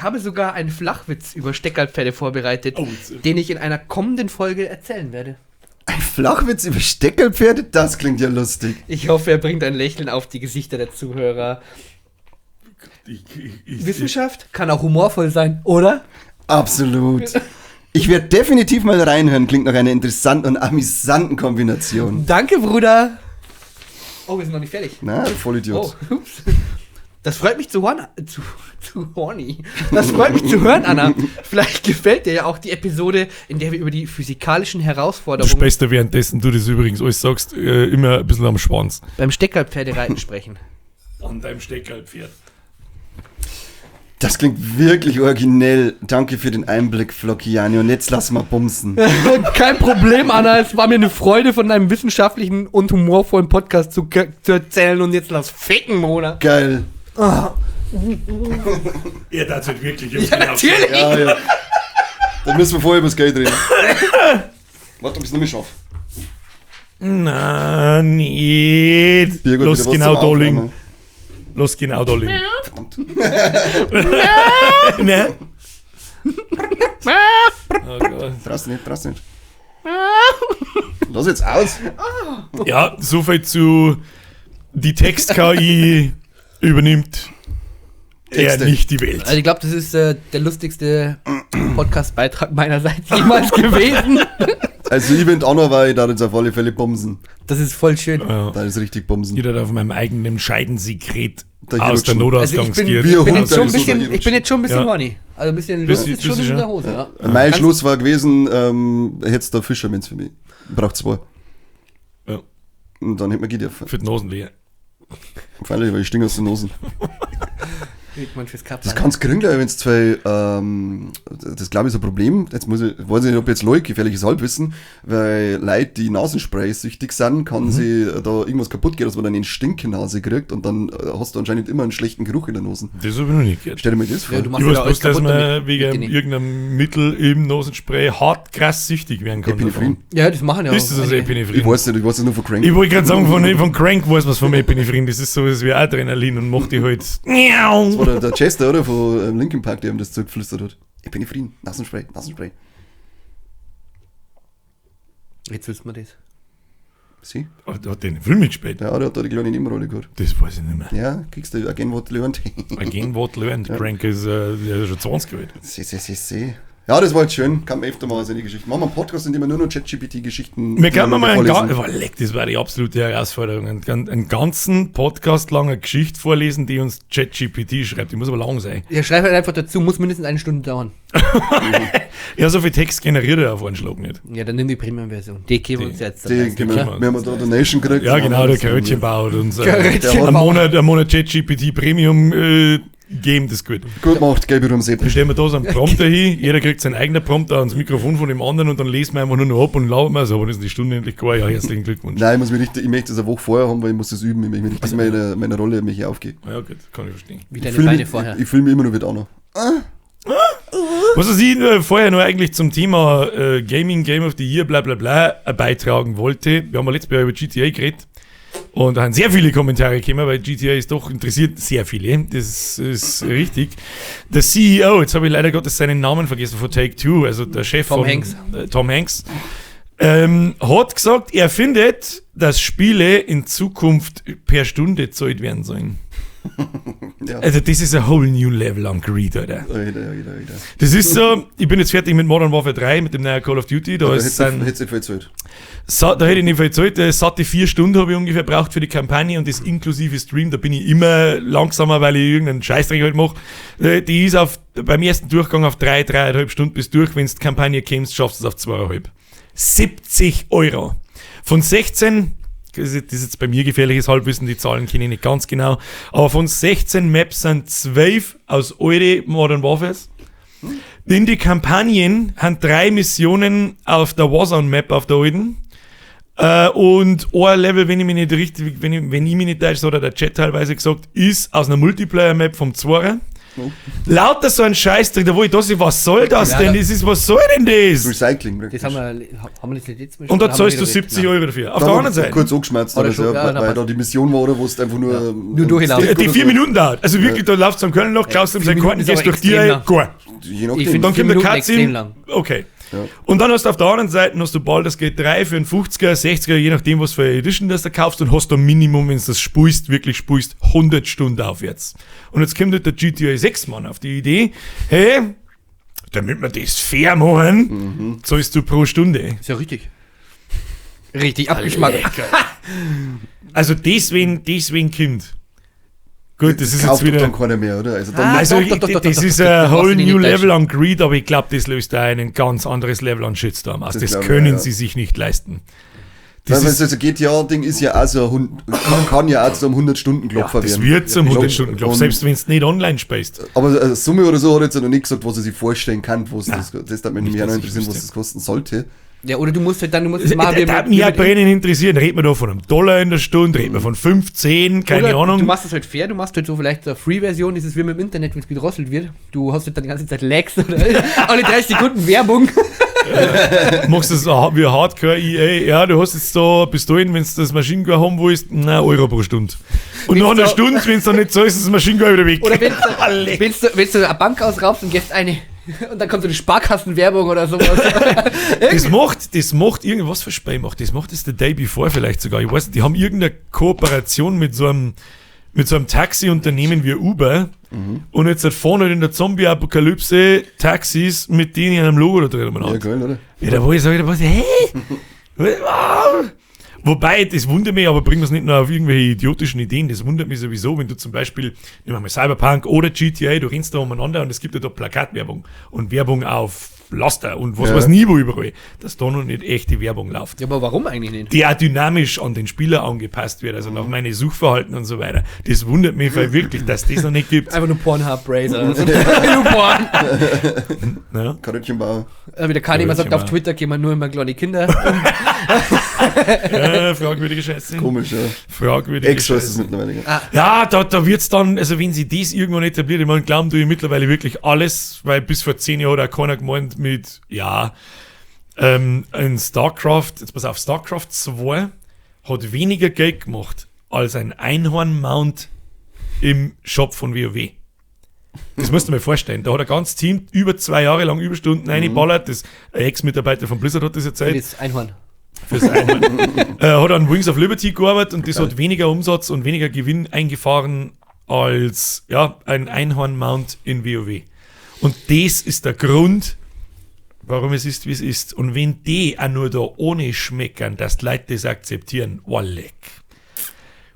habe sogar einen Flachwitz über Steckerlpferde vorbereitet, Oh, jetzt- den ich in einer kommenden Folge erzählen werde. Ein Flachwitz über Steckerlpferde? Das klingt ja lustig. Ich hoffe, er bringt ein Lächeln auf die Gesichter der Zuhörer. Wissenschaft kann auch humorvoll sein, oder? Absolut. Ich werde definitiv mal reinhören. Klingt nach einer interessanten und amüsanten Kombination. Danke, Bruder. Oh, wir sind noch nicht fertig. Na, du Vollidiot. Oh, ups. Das freut mich zu hören. Zu horny. Das freut mich zu hören, Anna. Vielleicht gefällt dir ja auch die Episode, in der wir über die physikalischen Du Herausforderungen sprichst da währenddessen du das übrigens alles sagst, immer ein bisschen am Schwanz. beim Steckerlpferdereiten sprechen. An deinem Steckerlpferd. Das klingt wirklich originell. Danke für den Einblick, Flockiani. Und jetzt lass mal bumsen. Kein Problem, Anna. Es war mir eine Freude, von deinem wissenschaftlichen und humorvollen Podcast zu erzählen. Und jetzt lass ficken, Mona. Geil. Er darf halt wirklich. Ja, natürlich. Ja, ja. Dann müssen wir vorher über das Geld reden. Warte, ob ich es nicht mehr schaffe. Na, nicht. Birgit, Lass wieder was genau zum da liegen. Aufräumen. Lass genau da liegen. Verdammt. Ne? Oh Gott. Traust nicht, traust nicht. Lass jetzt aus. Ja, soviel zu die Text-KI übernimmt er Texte. nicht die Welt. Also ich glaube, das ist der lustigste Podcast-Beitrag meinerseits jemals gewesen. Also, ich bin auch noch, weil ich da jetzt auf alle Fälle bumsen. Das ist voll schön. Ja. Da ist richtig bumsen. Jeder darf auf meinem eigenen Scheidensekret Da hier aus der rutschen. Also ich bin, Notausgangsgier. Wir ich bin, Hund, jetzt schon ein da ist so bisschen, da ich bin jetzt schon ein bisschen Ja. horny. Also ein bisschen Lust Bisschen- ist schon bisschen in der schon. Hose. Ja. Mein Ganz- Schluss war gewesen, hättest du Fischermans für mich. Braucht zwei. Ja, Und dann hätten wir gedürfen. für die Nosen leer. Freilich, weil ich stinke aus den Nosen. Kriegt man fürs Kappel. Das kannst kriegen, wenn es zwei, das glaube ich ist ein Problem. Jetzt muss ich, weiß ich nicht, ob ich jetzt Leute gefährliches Halbwissen, weil Leute, die Nasenspray süchtig sind, kann sie da irgendwas kaputt gehen, dass man dann eine Stinkenase kriegt und dann hast du anscheinend immer einen schlechten Geruch in der Nase. Das habe ich noch nicht gehört. Stell dir mal das vor. Ja, du machst Ich ja weiß alles bloß, dass kaputt man damit. wegen Mit denen. irgendeinem Mittel im Nasenspray hart krass süchtig werden kann. Epinephrin. Ja, das machen ja Ist das das einige. Epinephrin? Ich weiß nicht, ich weiß es nur von Crank. Ich wollte gerade sagen, von Crank weiß man von Epinephrin. Das ist sowas wie Adrenalin und macht die halt. Das war der Chester, oder? Von Linkin Park, der ihm das zugeflüstert hat. Epinephrin, Nasenspray, Nasenspray. Jetzt wissen wir das. Sie? Hat hat den Film mitgespielt? Ja, der hat da die kleine Nebenrolle gehabt. Das weiß ich nicht mehr. Ja, kriegst du again what learned. Again what learned. Crank ist, der ist schon 20 alt. Sie, sie, sie, sie. Ja, das war jetzt schön. Kann man öfter mal so eine Geschichte. Machen wir einen Podcast, in dem wir nur noch ChatGPT-Geschichten. Wir können mal einen vorlesen. oh, leck, das war die absolute Herausforderung. Einen ganzen Podcast lang eine Geschichte vorlesen, die uns ChatGPT schreibt. Die muss aber lang sein. Ja, schreib halt einfach dazu, muss mindestens eine Stunde dauern. Ja, so viel Text generiert er auf einen Schlag nicht. Ja, dann nimm die Premium-Version. Die können wir uns jetzt Die leisten, können wir, klar. wir haben da Donation gekriegt. Ja, genau, der Karöttchen baut und Karöttchen einen Monat ChatGPT Premium geben, das ist gut. Gut gemacht, gelbe rum Sepp. Dann stellen wir da so einen Prompter hin, jeder kriegt seinen eigenen Prompter ans Mikrofon von dem anderen und dann lesen wir einfach nur noch ab und labern wir so, aber das ist die Stunde endlich gar. Ja, herzlichen Glückwunsch. Nein, ich, muss mich richtig, ich möchte das eine Woche vorher haben, weil ich muss das üben. Ich möchte mich richtig meiner Rolle mich aufgehen. Ja, gut, kann ich verstehen. Wie Ich deine fühl Beine mich, vorher. ich fühle mich immer noch wieder an. Was ich vorher noch eigentlich zum Thema Gaming, Game of the Year, bla bla bla beitragen wollte, wir haben ja letztes Jahr über GTA geredet und da haben sehr viele Kommentare gekommen, weil GTA ist doch interessiert sehr viele, das ist richtig. Der CEO, jetzt habe ich leider Gottes seinen Namen vergessen, von Take-Two, also der Chef Tom von Hanks. Tom Hanks, hat gesagt, er findet, dass Spiele in Zukunft per Stunde gezahlt werden sollen. Ja. Also das ist a whole new level an Greed, Alter. Alter, Alter, Alter. Das ist so, ich bin jetzt fertig mit Modern Warfare 3, mit dem neuen Call of Duty. Da, Da ist hättest sein, du nicht viel gezahlt. da hätte ich nicht viel gezahlt. Satte 4 Stunden habe ich ungefähr braucht für die Kampagne und das inklusive Stream. Da bin ich immer langsamer, weil ich irgendeinen Scheißdreck halt mache. Die ist beim ersten Durchgang auf 3, 3,5 Stunden bis durch. Wenn du die Kampagne kämst, schaffst du es auf 2,5. 70 Euro. Von 16, das ist jetzt bei mir gefährliches Halbwissen, die Zahlen kenne ich nicht ganz genau, aber von 16 Maps sind 12 aus eure Modern Warfares. In die Kampagnen haben 3 Missionen auf der Warzone-Map auf der alten. Und ein Level, wenn ich mich nicht richtig, wenn ich mich nicht täusche, so hat der Chat teilweise gesagt, ist aus einer Multiplayer-Map vom Zwarer. Lauter so ein Scheißdreck, da wo ich da sehe, was soll das Ja, denn? da- Das ist, was soll denn das? Recycling. praktisch. Das haben wir das letztes Mal Und da schon- haben zahlst wir du wieder 70 geredet. Euro dafür. Auf Da der haben anderen wir Seite. Kurz angeschmerzt, Oder oder so, schon, ja, weil, na, weil passt. da die Mission war, oder wo es einfach nur. Nur durchlaufen. Die 4 Minuten dauert. Also wirklich, da laufst du am Köln noch, klaust ihm Vier seine Minuten Karten, ist gehst aber durch die, extrem lang. gar. Je nachdem. Ich find- Dann Vier kommt der Minuten Cutscene. extrem lang. Okay. Und dann hast du auf der anderen Seite hast du Baldur's Gate 3 für einen 50er, 60er, je nachdem, was für eine Edition das du kaufst und hast da Minimum, wenn du das spulst, wirklich spulst, 100 Stunden aufwärts. Und jetzt kommt halt der GTA 6 Mann auf die Idee, hey, damit wir das fair machen, zahlst du pro Stunde. Ist ja richtig. Richtig abgeschmackt. Also deswegen kommt. Gut, das ist jetzt Kauft doch wieder. dann keiner mehr, oder? Also dann Ah, Also, doch, doch, doch, doch, das doch, ist doch, ein doch, whole brauchst du dich new nicht level an Greed, aber ich glaube, das löst da ein ganz anderes Level an Shitstorm aus. Das Das, glaub ich, können ja. sie sich nicht leisten. Das, Weil, ist, also GTA-Ding ist ja auch so ein, kann ja auch zu einem 100-Stunden-Klopfer das werden. wird zum 100-Stunden-Klopfer, Und- selbst wenn es nicht online spielst. Aber Summe oder so hat jetzt ja noch nicht gesagt, was er sich vorstellen kann, was das, das würde mich Nicht, auch noch dass ich interessieren, was wüsste. das kosten sollte. Ja, oder du musst halt dann, du musst es machen. Da würde mich auch brennend interessieren. Reden wir da von einem Dollar in der Stunde, reden wir von 15, keine oder Ahnung. Du machst es halt fair, du machst halt so vielleicht eine Free-Version, das ist wie mit dem Internet, wenn es gedrosselt wird. Du hast halt dann die ganze Zeit Lags oder alle 30 Sekunden Werbung. Machst das wie Hardcore EA. Ja, du hast jetzt da bis dahin, wenn du das Maschinengewehr haben willst, na, Euro pro Stunde. Und nach einer Stunde, wenn es dann nicht so ist, ist das Maschinengewehr wieder weg. Oder wenn du eine Bank ausraubst und gehst eine. Und dann kommt so eine Sparkassenwerbung oder sowas. Das macht irgendwas für Spiel macht. Das macht das The Day Before vielleicht sogar. Ich weiß nicht, die haben irgendeine Kooperation mit so einem, Taxiunternehmen wie Uber. Und jetzt hat vorne in der Zombie-Apokalypse Taxis mit denen in einem Logo da drin Ja, umeinander. geil, oder? Ja, da wo ich sage, da war ich, hä? Wow. Wobei, das wundert mich, aber bringen wir es nicht nur auf irgendwelche idiotischen Ideen, das wundert mich sowieso, wenn du zum Beispiel, nehmen wir mal Cyberpunk oder GTA, du rennst da umeinander und es gibt ja da Plakatwerbung und Werbung auf Laster und was Ja. weiß nie wo überall, dass da noch nicht echte Werbung läuft. Ja, aber warum eigentlich nicht? Die auch dynamisch an den Spieler angepasst wird, also nach meine Suchverhalten und so weiter. Das wundert mich voll wirklich, dass das noch nicht gibt. Einfach nur Pornhub Brazer. Nur Porn. Ja. Karöttchenbauer. Wie der Kani immer sagt, auf Karöttchenbauer. Twitter gehen wir nur immer kleine Kinder. Ja, fragwürdige Scheiße. Komisch, ja. Fragwürdige Extra ist es Scheiße. mittlerweile. gell? Ja, da wird's dann, also wenn sie das irgendwann etabliert, ich meine, glauben tue ich mittlerweile wirklich alles, weil bis vor 10 Jahren hat auch keiner gemeint mit, ja, in StarCraft, jetzt pass auf, StarCraft 2 hat weniger Geld gemacht als ein Einhorn-Mount im Shop von WoW. Das musst du mir vorstellen. Da hat ein ganzes Team über 2 Jahre lang Überstunden reingeballert. Das ein Ex-Mitarbeiter von Blizzard hat das erzählt. Das Einhorn. Fürs Einhorn. Hat an Wings of Liberty gearbeitet und das hat weniger Umsatz und weniger Gewinn eingefahren als ja, ein Einhorn-Mount in WoW. Und das ist der Grund, warum es ist, wie es ist. Und wenn die auch nur da ohne schmeckern, dass die Leute das akzeptieren, oh leck.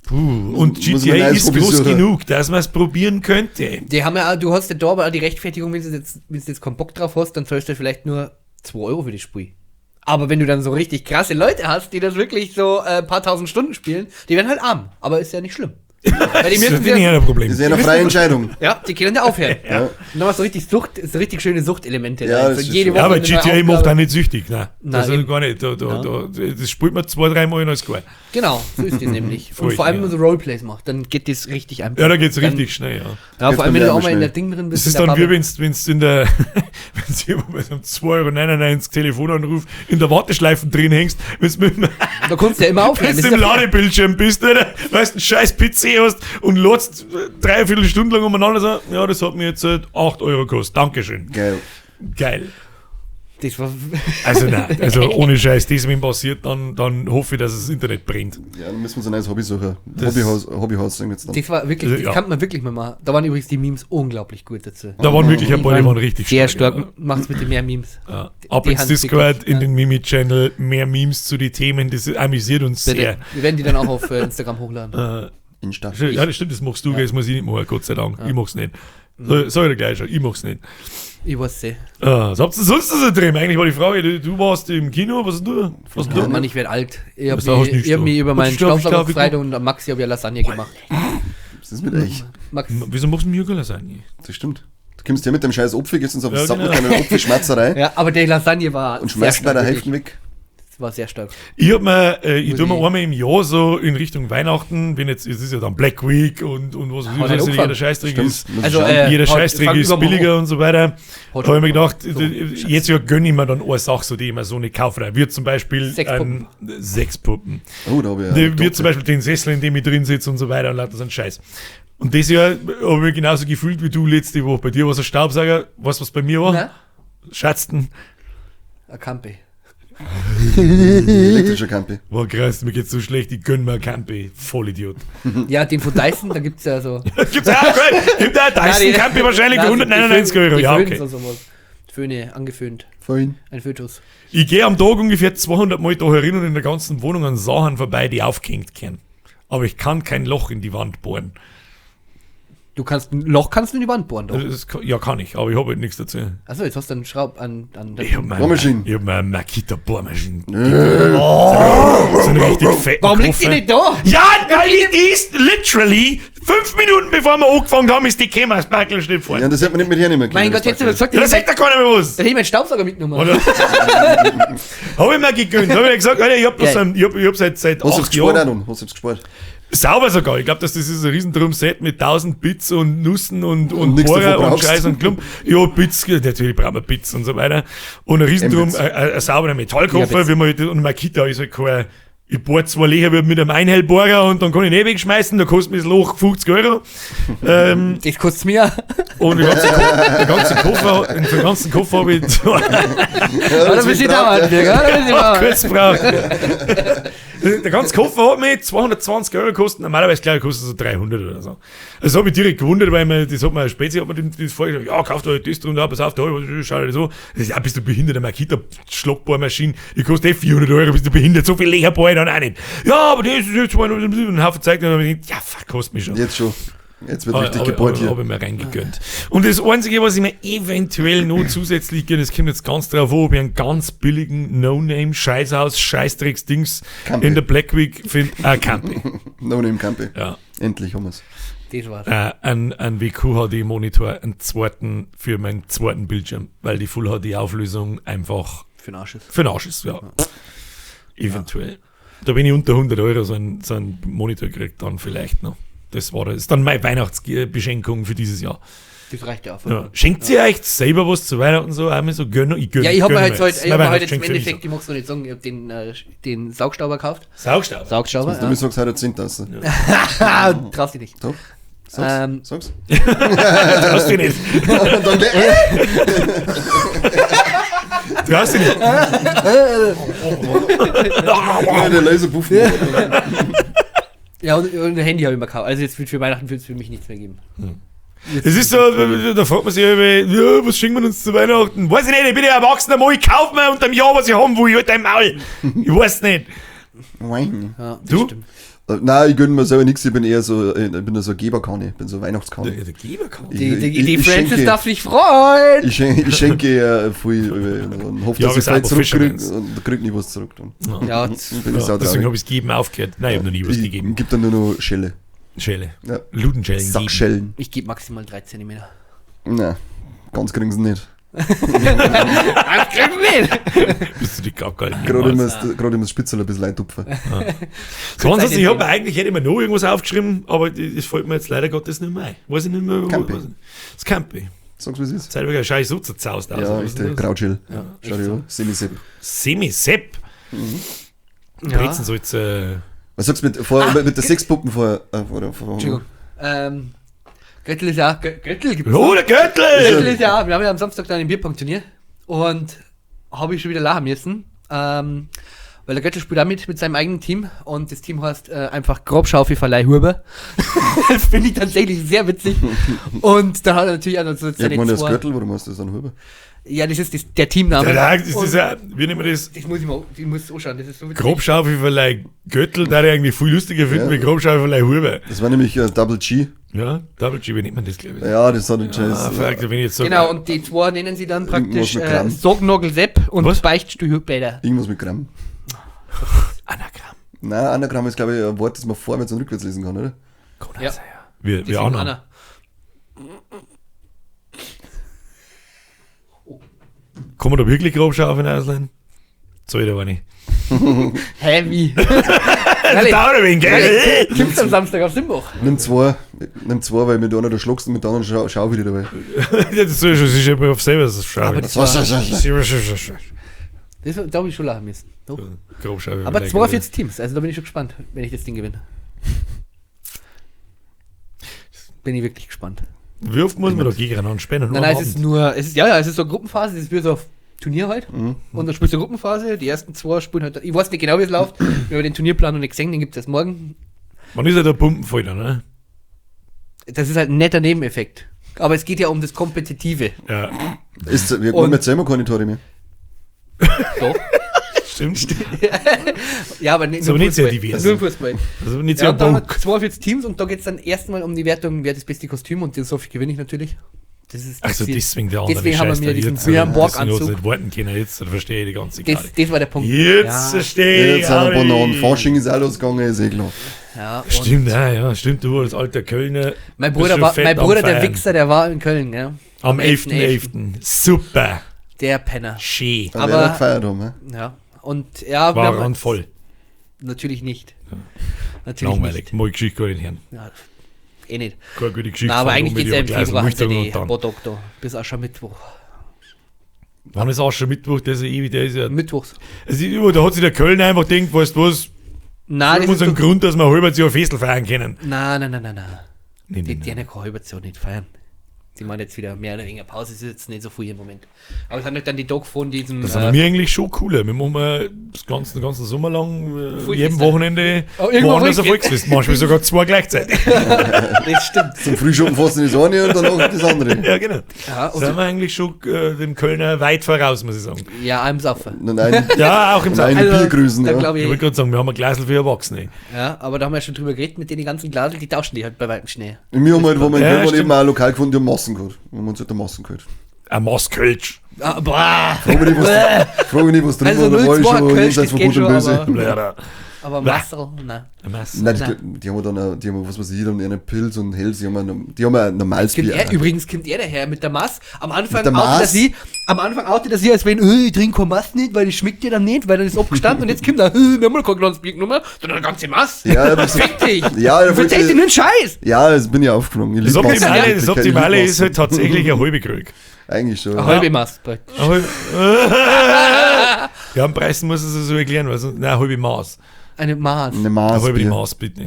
Puh. Und Muss man GTA ein neues ist Hobby groß suchen. genug, dass man es probieren könnte. Die haben ja auch, du hast ja da aber auch die Rechtfertigung, wenn du jetzt keinen Bock drauf hast, dann zahlst du vielleicht nur 2 Euro für das Spiel. Aber wenn du dann so richtig krasse Leute hast, die das wirklich so ein paar tausend Stunden spielen, die werden halt arm. Aber ist ja nicht schlimm. Weil die Das müssen ist ja ein Problem. Das ist ja eine freie Entscheidung. ja, die können ja aufhören. Ja. Und dann hast du richtig Sucht, so richtig schöne Suchtelemente. Ja, rein. das So ist jede schon- Woche Ja, aber eine neue GTA macht Aufgabe. auch nicht süchtig, nein. Nein, Das ist eben. gar nicht. Das spielt man 2, 3 Mal und alles klar. Genau, so ist das nämlich. Und Voll, vor allem, ja. wenn man so Roleplays macht, dann geht das richtig einfach. Ja, da geht's Dann- richtig schnell, ja. Ja, Geht's vor allem, bei wenn mir du auch auch mal in schnell. der Ding drin bist. Das ist in der dann wie Bubble. wenn's in der, wenn's irgendwo bei so einem 2,99 Euro Telefonanruf in der Warteschleife drin hängst, wenn's mit dem, Da kannst du ja immer aufhören. wenn's Das im ist ja Ladebildschirm bist, oder? Weißt, einen scheiß PC hast und lädst dreiviertel Stunde lang umeinander, so, ja, das hat mir jetzt 8 Euro gekostet. Dankeschön. Geil. Geil. Das war, Also nein, also ohne Scheiß, das wenn passiert, dann hoffe ich, dass das Internet brennt. Ja, dann müssen wir uns ein neues Hobby suchen. Hobbyhaus sagen wir jetzt dann. das war wirklich, das Ja. kann man wirklich mal machen. Da waren übrigens die Memes unglaublich gut dazu. Da waren wirklich ein paar, die waren richtig Sehr stark. Ja. Macht's bitte mehr Memes. Ja. Die- Ab die ins haben Discord, wirklich, in ja. den Mimi-Channel, mehr Memes zu den Themen, das amüsiert uns Bitte. sehr. Wir werden die dann auch auf Instagram hochladen. Insta. Ja, das stimmt, das machst du, gell, das muss ich nicht machen, Gott sei Dank. Ich mach's nicht. Sag ich dir gleich schon, ich mach's nicht. Ich weiß eh. Was habt ihr sonst so drin? Eigentlich war die Frage, du warst im Kino, was hast du? Was hast Ja, du? Mann, ich werde alt. Ich Was habe hast du mich, nicht ich hab da? mich über Was meinen hast du da- Staubsauger da- gefreut und am Maxi habe ich Lasagne gemacht. Was ist mit euch? Max, Wieso machst du mir keine Lasagne? Das stimmt. Du kommst ja mit dem scheiß Opfi, gehst uns auf den Ja, Sack genau. mit deiner Opfi-Schmerzerei ja, aber die Lasagne war und sehr schmeißt bei stark. der wirklich. Hälfte weg. Das war sehr stark. Ich hab mir, ich Muss tu mir ich- einmal im Jahr so in Richtung Weihnachten, wenn jetzt, es ist ja dann Black Week und was weiß ich, Hat was nicht weiß ich, angefangen. jeder Scheißdreck Stimmt. ist. Muss ich Also, schauen. Jeder hat- Scheißdreck fang ist übermorgen billiger und so weiter. Hat Da habe ich mir gedacht, So, jetzt Jahr gönne ich mir dann eine Sache, so die ich mir so nicht kaufe. Wird zum Beispiel Sechs Puppen. Sechs Puppen. Oh, da habe ich ja. Ne, Wird zum Beispiel den Sessel, in dem ich drin sitze und so weiter und lauter so ein Scheiß. Und das Jahr habe ich mich genauso gefühlt wie du letzte Woche. Bei dir war es ein Staubsauger. Weißt du, was bei mir war? Na? Schatzten. Ein Campe. Elektrischer Campi. War krass, mir geht's so schlecht, ich gönn mir ein Campi. Vollidiot. Ja, den von Dyson, da gibt's ja so. Gibt's auch, geil. Gibt auch Dyson Campi wahrscheinlich für Nein, die 199 Föhn- Euro. Die Ja, Föhns okay. und sowas. Föhne, angeföhnt. Vorhin. Ein Fötus. Ich gehe am Tag ungefähr 200 Mal da herin und in der ganzen Wohnung an Sachen vorbei, die aufgehängt können. Aber ich kann kein Loch in die Wand bohren. Du kannst ein Loch kannst du in die Wand bohren, doch. Das kann, ja, kann ich, aber ich habe halt nichts dazu. Achso, jetzt hast du einen Schraub an. an Ich habe mir Bohrmaschine. ich hab mir eine Makita Bohrmaschine. Oh, so einen richtig fetten Warum liegt die Koffer. nicht da? Ja, weil die ist literally 5 Minuten bevor wir angefangen haben, ist die gekommen, das Backel steht vor. Ja, das hätte man nicht mit hernehmen können. Mein Gott, das hättest du mir gesagt, Ja, das sagt ja keiner mehr was. dann hätte ich meinen Staubsauger mitgenommen. Oder? Habe ich mir gegönnt. Habe ich gesagt, Alter, ich hab bloß Geil. einen, ich hab seit Hast du 8 gespart Jahren. auch noch? Hast du gespart? Sauber sogar. Ich glaube, dass das ist ein Riesendrum-Set mit 1000 Bits und Nüssen und nix Bohrer davon und brauchst. Scheiß und Klump. Ja, Bits, natürlich braucht man Bits und so weiter. Und ein Riesendrum, M-Bits. ein sauberer Metallkoffer, Ja, Bits. wie man halt, und Makita ist halt kein, ich bohr zwei Löcher mit einem Einhellbohrer und dann kann ich ihn eh wegschmeißen, da kostet mir das Loch 50 Euro. Das kostet mir. Und den ganzen, Koffer, den ganzen Koffer habe ich Ja, Da bist du da, Mann. Da bist du da. kurz braucht. Der ganze Koffer hat mich 220 Euro gekostet. Normalerweise, glaube ich, kostet es so 300 oder so. Also habe ich direkt gewundert, weil mir, das hat mir Spezi, hat mir das vorgeschlagen, ja, kauft euch das drum, da, pass auf, da, schau dir das an. Das ist, ja, bist du behindert, eine Makita Schlagbohrmaschine, die kostet eh 400 Euro, bist du behindert, so viel Löcher bohr ich dann auch nicht. Ja, aber das ist jetzt 200 und einen Haufen Zeug, und dann hab ich gedacht, ja, fuck, kostet mich schon. Jetzt schon. Jetzt wird richtig gebohrt hier. Habe ich mir reingegönnt. Und das Einzige, was ich mir eventuell noch zusätzlich gönne, das kommt jetzt ganz drauf an, ob ich einen ganz billigen No-Name-Scheißhaus, Scheißdrecks-Dings Campi. in der Black Week finde. Campi. No Name Campi. Ja. Endlich haben wir's. Das war's. Ein WQHD-Monitor, einen zweiten für meinen zweiten Bildschirm, weil die Full-HD-Auflösung einfach Für den Arsch ist. für den Arsch ist, ja. Eventuell. Da bin ich unter 100 Euro so einen Monitor gekriegt, dann vielleicht noch. Das war das. Ist dann meine Weihnachtsbeschenkung für dieses Jahr. Das reicht ja auch. Ja. Schenkt ihr euch selber was zu Weihnachten so? Einmal so gönn, ich gönn, Ja, ich habe gönn mir mir halt jetzt. heute, ich hab Mein mir heute jetzt im Weihnachtsgeschenk für mich Endeffekt, ich mag's noch nicht sagen, ich habe den Saugstauber gekauft. so. Saugstauber. Saugstauber, Du ja. sagst heute 10.000. Ah, traust dich nicht. Doch. Sag's. Sag's. Traust dich nicht. Und dann Traust dich nicht. der, der Laserpuff. Ja, und ein Handy habe ich mir gekauft. Also jetzt wird für Weihnachten wird's für mich nichts mehr geben. Es ist so, da fragt man sich ja, ja, was schenken wir uns zu Weihnachten? Weiß ich nicht, ich bin ja erwachsener Mann, ich kauf mir unterm Jahr, was ich haben will, ich halt dein Maul. Ich weiß nicht. Ja, das Du? stimmt. Nein, ich gönne mir selber nichts, ich bin eher so, ich bin so ein Geberkanne, ich bin so Weihnachtskanne. Der Geberkanne. Die Ich Francis schenke- darf sich freuen. Ich schenke viel und hoffe, Ja, dass ich aber viel ist auch zurückkriege Fischermans. und krieg nie was zurück. Dann. Ja, Bin ich Ja, deswegen sautraurig. habe ich es geben aufgehört. Nein, ich habe noch nie was Ich gegeben. gib dann nur noch Schelle. Schelle. Ja. Ludenschellen geben. Sackschellen. ich gebe maximal 3 cm. Nein, ganz kriegen sie nicht. Das kriegst du nicht. Bist du die Gackerl? Gerade immer, gerade immer das Spitzel ein bisschen eintupfen. So, ansonsten, ich Eine habe eigentlich hätte ich mir noch irgendwas aufgeschrieben, aber das fällt mir jetzt leider Gottes nicht mehr ein. Weiß ich nicht mehr. Campi. Das Campi. Sag's, wie es ist. Zeit war scheiß so zerzaust aus. Ja, Was echt, ist der das? Krautschell. Ja, Schau dir an, Semi-Sepp. Semi-Sepp. Ja. Brezen soll's, Was sagst du mit, vor, mit der Sexpuppen vorher? Entschuldigung. Göttel ist ja. Göttel gibt's. Oh, der Göttel! Göttel ist ja. Wir haben ja am Samstag dann im Bierpong-Turnier und habe ich schon wieder lachen müssen. Weil der Göttel spielt auch mit seinem eigenen Team und das Team heißt einfach Grobschaufi-Verleih Huber. Das finde ich tatsächlich sehr witzig. Und da hat er natürlich auch noch so Ja, ich seine meine, das zwei. Gürtel, warum hast du das dann Huber? Ja, das ist der Teamname. Ja, das ist Und ja, wie nennen wir das? das muss ich mal, ich muss anschauen, das ist so witzig. Grobschaufelverleih Göttel, da ich eigentlich viel lustiger finden, Ja. wie Grobschaufelverleih Huber. Das war nämlich Double G. Ja, Double G, wie nennt man das, glaube ich? Ja, das hat einen Scheiß. Ah, fuck, da bin ich jetzt so. Genau, und die zwei nennen sie dann praktisch Irgendwas mit Gramm. Sognogel Sepp und Was? Beichtstuhl Bäder. Irgendwas mit Gramm. Anagramm. Nein, Anagramm ist, glaube ich, ein Wort, das man vorwärts und rückwärts lesen kann, oder? Kann auch Ja. sein, ja. Wir, Die wir sind auch noch. Anna. Kann man da wirklich Grobschaufeln ausleihen? Soll ich aber nicht. Hä, wie? Das dauert ein wenig, gell? Gibt's am Samstag auf Simbach. Nimm zwei, weil mit einer du schluckst und mit der anderen schau wieder dabei. Ja, das ist schon, das ist ja auf selber das Aber Schaufeln. das war, Das das, da habe ich schon lachen müssen. Doch. Grobschaufelverleih Aber 42 Teams, also da bin ich schon gespannt, wenn ich das Ding gewinne. Bin ich wirklich gespannt. Wie oft muss man da gegeneinander spenden? Nein, nein, es ist nur, es ist, ja, ja, es ist so Gruppenphase, es ist wie so ein Turnier halt. Mhm. Und dann spielst du Gruppenphase, die ersten zwei spielen halt, ich weiß nicht genau, wie es läuft. Wir haben den Turnierplan noch nicht gesehen, den gibt es erst morgen. Man ist ja der Pumpenvoll dann, ne? Das ist halt ein netter Nebeneffekt. Aber es geht ja um das Kompetitive. Ja, Ist, wir Und- haben jetzt selber keine Tore mehr. Doch. stimmt. Ja, aber nicht Ist aber nur nicht sehr Fußball. divers. Nur im Fußball. Das ist nicht Ja, sehr und da haben wir Bonk. 42 Teams und da geht es dann erstmal um die Wertung, wer das beste Kostüm und den so viel gewinne ich natürlich. Das ist Also das deswegen der andere Deswegen haben wir Scheiß mir da diesen jetzt, Björn Borg deswegen hat's Anzug. nicht warten können, jetzt verstehe ich die ganze Das, Karte. das war der Punkt. Jetzt ja, verstehe ich. Jetzt haben wir alle. Bananen. Fasching ist auch losgegangen, ist eh klar. ja, und Stimmt, ja, ja, stimmt, du als alter Kölner. Mein bist Bruder, schon war, fett mein am Bruder der Feiern. Wichser, der war in Köln, ja. Am 11.11. Super. Der Penner. Schön. Aber Aber- wer da gefeiert haben, hä? Ja. Und ja, wir War haben- randvoll. Natürlich nicht. Natürlich Langweilig. nicht. Mal Geschichte gar nicht hören. Ja, eh nicht. Keine gute Geschichte. Na, aber von eigentlich Rom geht es ja mit im ihrem Februar Glas halt Nüchtern die und dann. Bodok da. Bis Aschermittwoch. Wann ist Aschermittwoch? Der ist ja ewig, der ist ja. Mittwochs. Also, da hat sich der Kölner einfach gedacht, weißt du was, Nein, wir das uns ist einen doch, Grund, dass wir halbwegs ja Festel feiern können. nein, nein, nein, nein, nein. Nee, Die, nee, die nee. kann halbwegs ja nicht feiern. Die machen jetzt wieder mehr oder weniger Pause, es ist jetzt nicht so viel im Moment. Aber es sind halt dann die Tag von diesem. Das ist aber mir eigentlich schon cooler. Wir machen mal das ganze, den ganzen Sommer lang, Volksfest. jedem Wochenende Oh, irgendwo woanders ein Volksfest. Volksfest. Manchmal sogar zwei gleichzeitig. das stimmt. Zum Frühschoppen fassen das eine und danach das andere. Ja, genau. Ja, und, Sind wir eigentlich schon dem Kölner weit voraus, muss ich sagen. ja, im Saufen. Nein, nein, Ja, auch im nein, Saufen. Biergrüßen, Da ja. glaube Ich ich, wollte gerade sagen, wir haben ein Glasl für Erwachsene. ja, aber da haben wir ja schon drüber geredet mit den ganzen Glasel, die tauschen die halt bei weitem Schnee. Wir haben halt, wo wir in Ja, Köln waren, stimmt. eben auch ein Lokal gefunden, die haben Massen gehabt. Wir haben uns halt Massen geholt. Ein Maßkölsch. Ah, boah. Frag mich nicht, was, frag mich nicht, was drin Also war, da war ich 0,2 schon Kölsch, jenseits das von geht Gut und schon, Böse. aber- Blöder. Aber Bäh. Marcel, nein. Ein Maß. Nein, die haben dann, auch- die haben, was weiß ich, dann einen Pilz und Helles, die haben ein normales Kommt Bier. er, auch. übrigens kommt er daher mit der Maß. Am Anfang Mit der outet er Maß? sie, am Anfang outet er sie, als wenn, ich trinke keine Maß nicht, weil das schmeckt dir dann nicht, weil dann ist abgestanden und jetzt kommt er, wir haben noch kein kleines Bier genommen, sondern eine ganze Maß. Ja, das, Fick dich! Ja, da du wollte verzeihst dir nur einen Scheiß! ja, das bin ich aufgeflogen. Ich Das lieb Massen. Optimale, Ich das lieb Optimale Massen. ist halt tatsächlich ein halbe Krug. Eigentlich schon. Eine halbe Maß praktisch. Eine halbe- Ja, am Preis muss es so erklären, weil sonst, nein, halbe Maß. Eine Maß. Eine Maß. Eine halbe Bier. Maß, bitte.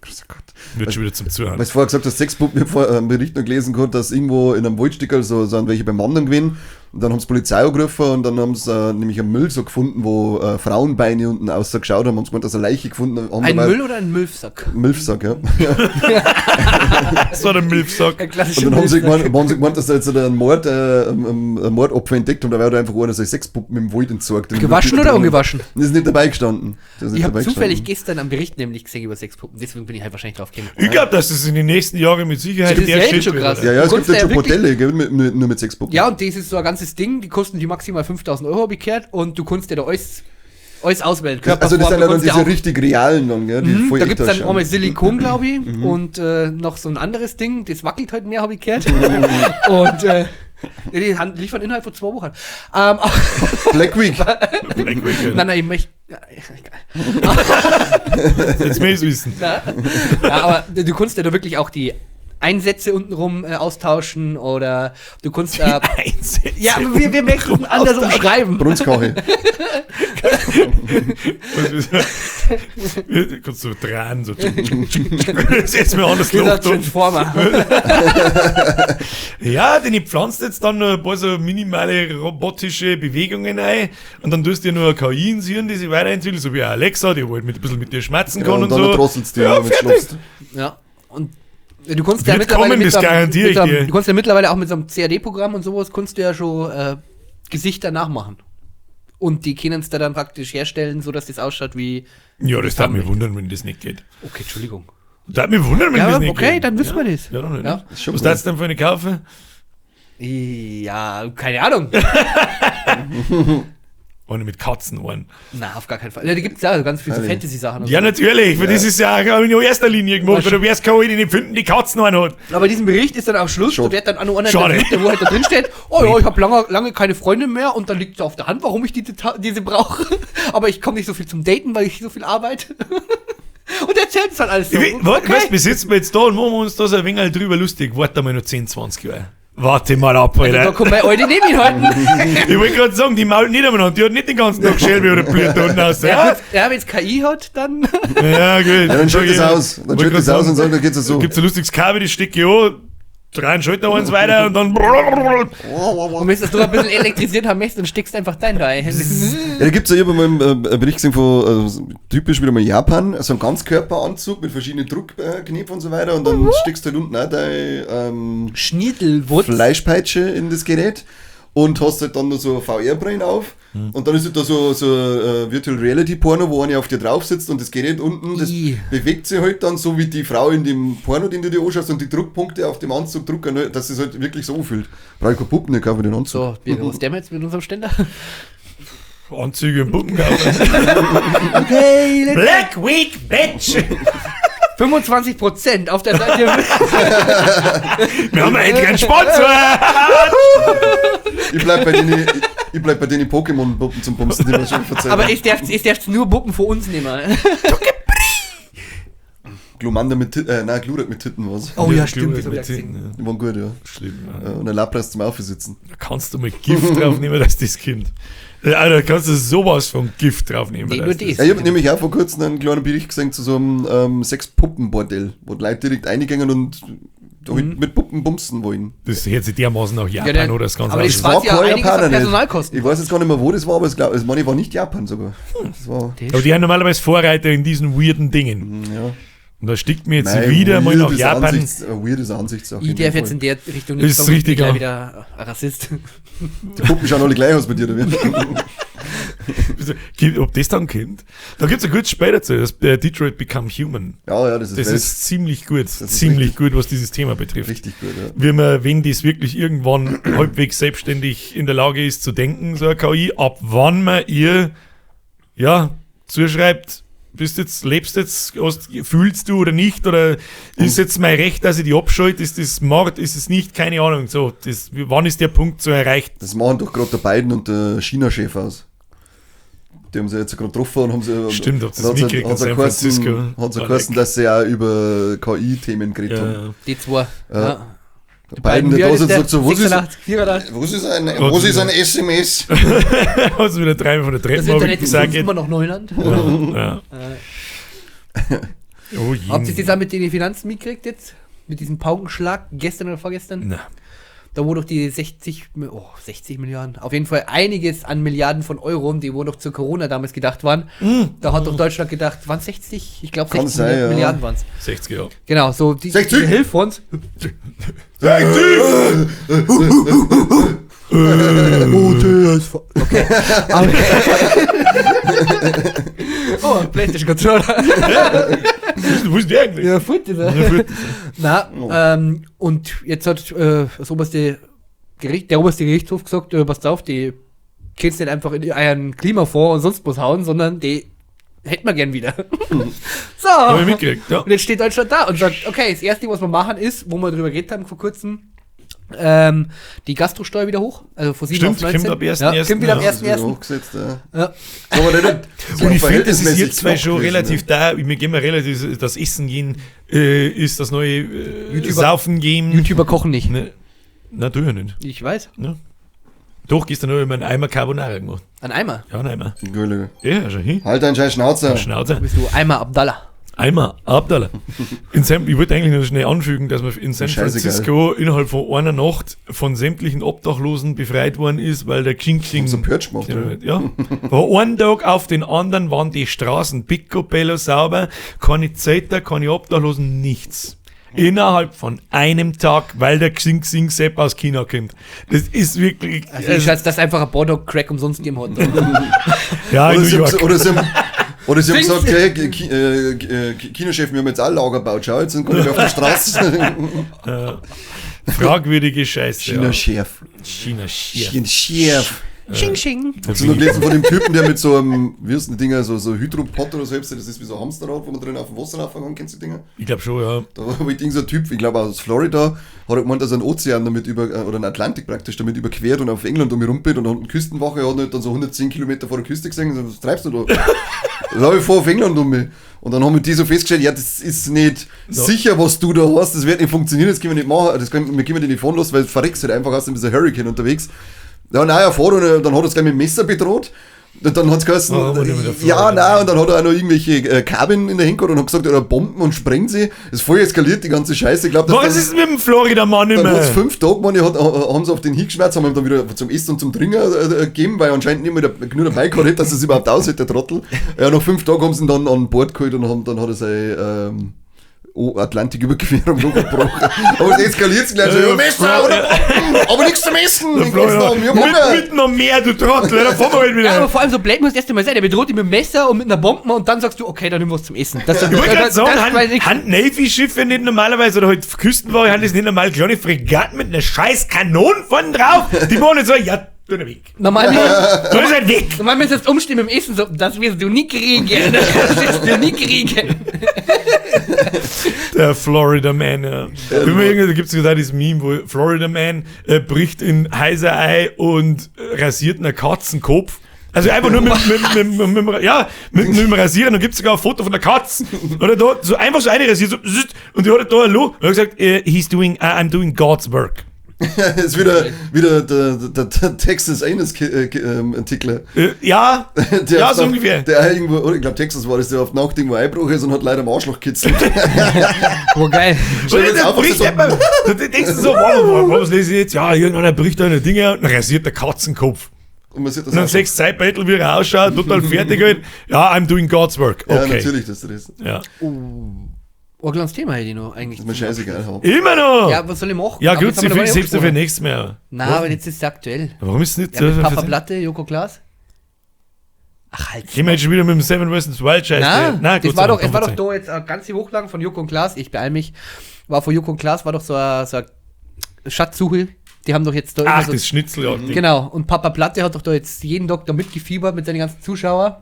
Großer Gott. Wird schon wieder zum Zuhören. Weil du vorher gesagt hast, Sexpuppen, ich hab vorher einen Bericht noch gelesen gehabt, dass irgendwo in einem Waldstückel so sind welche beim Wandern gewesen Und dann haben sie Polizei angerufen und dann haben sie nämlich einen Müll so gefunden, wo Frauenbeine unten ausgeschaut haben, haben sie gemeint, dass sie eine Leiche gefunden haben. Ein Müll oder ein Milfsack? Milfsack, ja. Das war der Milfsack. Ein klassischer Und dann haben sie Milfsack. gemeint, dass sie jetzt ein Mordopfer entdeckt haben, da war da einfach einer seine Sexpuppen im Wald entsorgt. Gewaschen oder ungewaschen? Das ist nicht dabei gestanden. Das ist nicht Ich habe dabei zufällig gestanden. gestern am Bericht nämlich gesehen über Sexpuppen, deswegen bin ich halt wahrscheinlich drauf gekommen. Ich glaube, dass es in den nächsten Jahren mit Sicherheit Das ist der ja jetzt Shit schon wird, krass. oder? Ja, ja, es Du gibt kannst jetzt ja schon wirklich- Bordelle, gell, nur mit Sexpuppen. Ja, und das ist so ein ganzes Ding, die kosten die maximal 5000 Euro, hab ich gehört, und du kannst ja da alles auswählen. Also das sind du ja dann kannst ja diese auch- richtig realen dann, gell, die voll Da echt gibt es dann ausschauen. einmal Silikon, glaube ich, und noch so ein anderes Ding, das wackelt halt mehr, habe ich gehört. Und die liefern innerhalb von 2 Wochen. Black Week. Black Week, ja. Nein, nein, ich möchte. Ja, egal. Jetzt möchte ich wissen. Ja, aber du kannst ja da wirklich auch die Einsätze untenrum austauschen oder du kannst. Einsätze. Ja, aber wir möchten anders umschreiben. Brunskache. Kannst du drehen, so. Das ist jetzt mal anders Dieser Loch. Transformer. Ja, denn ich pflanzt jetzt dann noch ein paar so minimale robotische Bewegungen ein und dann tust du dir nur eine KI ins Hirn, die sich weiterentwickelt, so wie Alexa, die halt mit, ein bisschen mit dir schmatzen Ja, kann und und dann so. drosselst du Ja, ja, wenn du fertig. schlafst. Ja, und du kannst ja Wird mittlerweile kommen, mit das so einem- garantiere mit ich so einem- dir. Du kannst ja mittlerweile auch mit so einem CAD-Programm und sowas kannst du ja schon Gesichter nachmachen. Und die können es da dann praktisch herstellen, sodass das ausschaut wie. Ja, das darf mich wundern, wenn das nicht geht. Okay, Entschuldigung. Das darf mich wundern, wenn Ja, das nicht okay, geht. dann wissen wir das. Ja, dann nicht. Ja. Ist schon Was cool. darfst du denn für eine kaufen? Ja, keine Ahnung. Eine mit Katzenohren. Na, auf gar keinen Fall. Ja, die gibt es ja ganz viel so Herrlich. Fantasy-Sachen. und Ja, so. natürlich, weil das ist ja auch in erster Linie gemacht, weil du wirst keine nicht finden, die Katzenohren hat. Aber in diesem Bericht ist dann auch Schluss, Schade. da wird dann auch noch einer Schade. interviewt, der wo halt da drin steht, oh ja, ich habe lange, lange keine Freundin mehr und dann liegt es auf der Hand, warum ich diese brauche. Aber ich komme nicht so viel zum Daten, weil ich so viel arbeite. Und erzählt es halt alles so. Ich, okay. Weißt, wir sitzen jetzt da und machen uns da so ein wenig drüber lustig. Warte mal noch 10, 20 Jahre. Warte mal ab, Also, da Alter. kommt meine alte neben ihn halten. Ich wollte gerade sagen, die mault nicht umeinander. Die hat nicht den ganzen Tag Schälbe oder Blüte unten aus. Ja, Ja, gut, ja wenn es KI hat, dann. ja gut. Ja, dann schalt das aus. Dann schalt das aus und sagen, dann geht's ja so. Gibt's ein lustiges Kabel, das stecke ich an, drei Schalter eins weiter und dann. Und wenn du das noch ein bisschen elektrisiert haben möchtest, dann steckst du einfach dein da ein. Ja, da gibt's ja, ich hab mal einen Bericht gesehen von, typisch wieder mal Japan, so einen Ganzkörperanzug mit verschiedenen Druckknöpfen und so weiter und dann steckst du halt unten auch deine Schniedelwurz. Fleischpeitsche in das Gerät und hast halt dann noch so VR-Brillen auf und dann ist halt da so Virtual Reality Porno, wo einer auf dir drauf sitzt und das Gerät unten, das I. bewegt sich halt dann so wie die Frau in dem Porno, den du dir anschaust und die Druckpunkte auf dem Anzug drucken, dass es halt wirklich so anfühlt. Brauch ich keine Puppen, ich kaufe den Anzug. So, was der jetzt mit unserem Ständer? Anzüge und Puppen kaufen. Okay, let's Black Week, Bitch! 25% auf der Seite. Wir haben endlich einen Sponsor! Ich bleib bei den Pokémon-Puppen zum Bumsen, die wir schon verzeihen. Aber ich darf nur Puppen von uns nehmen. Glumanda mit Titten, nein, Glurak mit Titten war's. Oh ja, stimmt, das hab ich Mit auch gesehen. Titten, ja. Die waren gut, ja. Schlimm. Ja. Und ein Lapras zum Aufsitzen. Da kannst du mal Gift draufnehmen, dass das Kind. Ja, da kannst du sowas von Gift draufnehmen. Nee, dass nur das. das. Ja, ich habe nämlich auch vor kurzem einen kleinen Bericht gesehen zu so einem Sechs-Puppen-Bordell, wo die Leute direkt reingingen und da halt mit Puppen bumsen wollen. Das hört sich dermaßen nach Japan Ja, der- oder das Ganze aber an. das war ja kein einiges an Japaner nicht. Personalkosten. Ich weiß jetzt gar nicht mehr, wo das war, aber es glaub, das meine ich war nicht Japan sogar. Das war, Aber die haben normalerweise Vorreiter in diesen weirden Dingen. ja. Und da stickt mir jetzt Nein, wieder mal nach weird ist Japan. Weird ist Ansichtssache. Ich in dem darf jetzt Fall. in der Richtung Ist sagen, ich bin richtig, ja. gleich wieder ein Rassist. Die Puppen schauen alle gleich aus bei dir, oder wie? Ob das dann kommt? Da gibt es ein gutes Spiel dazu, das Detroit Become Human. Ja, ja, das ist, Das Welt. ist ziemlich gut, ist ziemlich gut, was dieses Thema betrifft. richtig gut, ja. Wie man, wenn das wirklich irgendwann halbwegs selbstständig in der Lage ist zu denken, so eine KI, ab wann man ihr ja, zuschreibt, bist jetzt, lebst jetzt, hast, fühlst du oder nicht, oder ist jetzt mein Recht, dass ich die abschalte, ist das Mord, ist es nicht, keine Ahnung. So, das, wann ist der Punkt so erreicht? Das machen doch gerade der Biden und der China-Chef aus. Die haben sie jetzt gerade getroffen und haben sie. Stimmt, habt ihr das und hat's- mitgekriegt in hat's San geheißen- Francisco? Hat's ja geheißen, dass sie auch über KI-Themen geredet haben. Ja. Die zwei. Ja. Der Biden, der wie da alt ist sitzt, der? sagt so, was ist, 86, 84. was ist ein, was ist ein SMS? Hast du wieder dreimal von der Das Treppe Internet ist gesagt? uns immer noch Neuland. Ja. Oh je. Habt ihr das auch mit den Finanzen mitgekriegt jetzt? Mit diesem Paukenschlag gestern oder vorgestern? Na. Da wo doch die 60 Milliarden, auf jeden Fall einiges an Milliarden von Euro, die wo noch zu Corona damals gedacht waren. Da hat doch Deutschland gedacht, waren 60? Ich glaube 60 sein, ja. Milliarden waren es. 60, ja. Genau, so die, 60? die Hilfe uns. 60! Okay. Oh, PlayStation Controller. Wo ist der eigentlich? Ja, furt ist er. Na, und jetzt hat das oberste Gericht, der oberste Gerichtshof gesagt, passt auf, die kannst nicht einfach in euren Klimafonds und sonst was hauen, sondern die hätten wir gern wieder. So. Hab ich mitgekriegt, ja. Und jetzt steht Deutschland da und sagt, okay, das erste, was wir machen ist, wo wir drüber geredet haben vor kurzem, die Gastrosteuer wieder hoch, also von 7 Stimmt, auf 19. kommt ab 1.1., Ja, kommt wieder ab ja. 1.1. Hochgesetzt, ja. Ja. Aber nicht, Und ich finde, das ist jetzt zwar verhältnismäßig schon knapp gewesen, relativ ne? da, wir gehen mal relativ, das Essen gehen ist das neue Saufen gehen. YouTuber kochen nicht. Ne, natürlich nicht. Ich weiß. Ne? Doch, gestern habe ich mir einen Eimer Carbonara gemacht. Ein Eimer. Ja, einen Eimer. Gülle. Ja, schon hin. Halt deinen scheiß Schnauzer. Schnauze. Bist du Eimer Abdallah. Eimer, Abdallah. In San, ich wollte eigentlich nur schnell anfügen, dass man in San Scheißegal. Francisco innerhalb von einer Nacht von sämtlichen Obdachlosen befreit worden ist, weil der Xing Xing. Haben sie einen Purge gemacht, oder? Ja. Von einem Tag auf den anderen waren die Straßen picobello sauber, keine Zeter, keine Obdachlosen, nichts. Innerhalb von einem Tag, weil der Xing Xing Sepp aus China kommt. Das ist wirklich. Also ich schätze, dass einfach ein Bordeaux Crack umsonst gegeben hat. ja, in Oder New sie haben, York. oder sie haben Sing's. gesagt, hey, Kinochef, wir haben jetzt auch Lager gebaut, schau, jetzt sind wir auf der Straße. Fragwürdige Scheiße. Ja. China-Chef. China-Chef. China-Chef. Xing Xing. Hast du noch gelesen von dem Typen, der mit so einem, wie heißt denn die Dinger, so Hydropod oder so, das ist wie so ein Hamsterrad, wo man drin auf dem Wasser laufen kann, kennst du die Dinger? Ich glaube schon, ja. Da war irgend so ein Typ, ich glaube aus Florida, hat er gemeint, dass er einen Ozean damit über, oder einen Atlantik praktisch damit überquert und auf England um mich rumgeht und dann die Küstenwache hat halt dann so 110 Kilometer vor der Küste gesehen und so, was treibst du da? Das habe ich vor auf England um mich. Und dann haben wir die so festgestellt, ja, das ist nicht sicher, was du da hast, das wird nicht funktionieren, das können wir nicht machen, das können, wir können die nicht fahren lassen, weil du verreckst halt einfach, außerdem ist ein Hurricane unterwegs. Ja, nein, er fährt und dann hat er es gleich mit dem Messer bedroht. Und dann hat's geheißen, Oh, aber nicht mit der ja, Florida. nein, und dann hat er auch noch irgendwelche Kabinen in der Hand gehabt und hat gesagt, er Bomben und sprengt sie. Ist voll eskaliert, die ganze Scheiße. Ich glaub, dass Was dann, ist mit dem Florida-Mann dann immer? hat's 5 Tage, meine, haben sie auf den hingeschwärzt, haben ihm dann wieder zum Essen und zum Trinken gegeben, weil anscheinend nicht mehr genug dabei gehabt hat, dass es überhaupt aushält, der Trottel. Ja, nach 5 Tagen haben sie ihn dann an Bord geholt und haben, dann hat er seine Atlantiküberquerung noch gebrochen. Aber es eskaliert gleich so, ja, Messer oder Bomben, aber nichts zum Essen. Der Ich kann's Florida. noch, wir haben Hunger. Mitten am Meer, du Trottel, da fahren wir halt wieder. Ja, aber vor allem so blöd muss das erste Mal sein. Der bedroht dich mit dem Messer und mit einer Bombe und dann sagst du, okay, dann nimm was zum Essen. Das, Ich wollte gerade sagen, das, weiß ich- haben Navy-Schiffe nicht normalerweise, oder halt Küstenwache, haben das nicht normal kleine Fregatten mit einer scheiß Kanone vorn drauf? Die machen nicht so, ja, tu nicht weg. Normal, Du bist halt weg. normal müsstest du jetzt umstehen mit dem Essen, so, das wirst du nie kriegen. Das wirst du nie kriegen. Der Florida Man, ja. Übrigens, da gibt es gerade dieses Meme, wo Florida Man bricht in heißer Ei und rasiert einen Katzenkopf. Also einfach nur mit dem Rasieren. Und gibt es sogar ein Foto von der Katze. Oder da, so einfach so eine rasiert, so, und die hat halt da ein Loch. Und hat gesagt, I'm doing God's work. Das ist wieder der Texas Anus Artikel. Ja, Der ja, auf so Nacht- ungefähr. Der irgendwo, oder ich glaube Texas war das, der auf Nacht irgendwo eingebrochen ist und hat leider am Arschloch kitzelt. Oh, geil. Und Stell dir dann jetzt bricht einfach so- jemand, da denkst du so, wow, was lese ich jetzt? Ja, irgendeiner bricht da eine Dinge und dann rasiert der Katzenkopf. Und man sieht das Und dann Arschloch. sechs Zeitbettel, wie er ausschaut, total fertig halt. Ja, I'm doing God's work. Ja, Okay. natürlich, dass du das. Ja. Oh, kleines Thema hätte ich noch eigentlich. Ist mir scheißegal. hau. Immer noch! Ja, was soll ich machen? Ja, Aber gut, jetzt haben wir noch gar nicht selbst für angesprochen. nächstes Mal. Nein, aber jetzt ist es aktuell. Warum ist es nicht Ja, mit so? Papa Platte, Joko Klaas. Ach, halt. Gehen wir jetzt schon wieder mit dem Seven vs. Wild Scheiß. Nein, Nein, das Gott war sei doch, Dank, es war doch Gott da jetzt eine ganze Woche lang von Joko und Klaas, ich beeil mich, war von Joko und Klaas, war doch so eine Schatzsuche. Die haben doch jetzt da sei Dank. immer Ach, so das Schnitzel, ja. Genau, und Papa Platte hat doch da jetzt jeden Tag da mitgefiebert mit seinen ganzen Zuschauern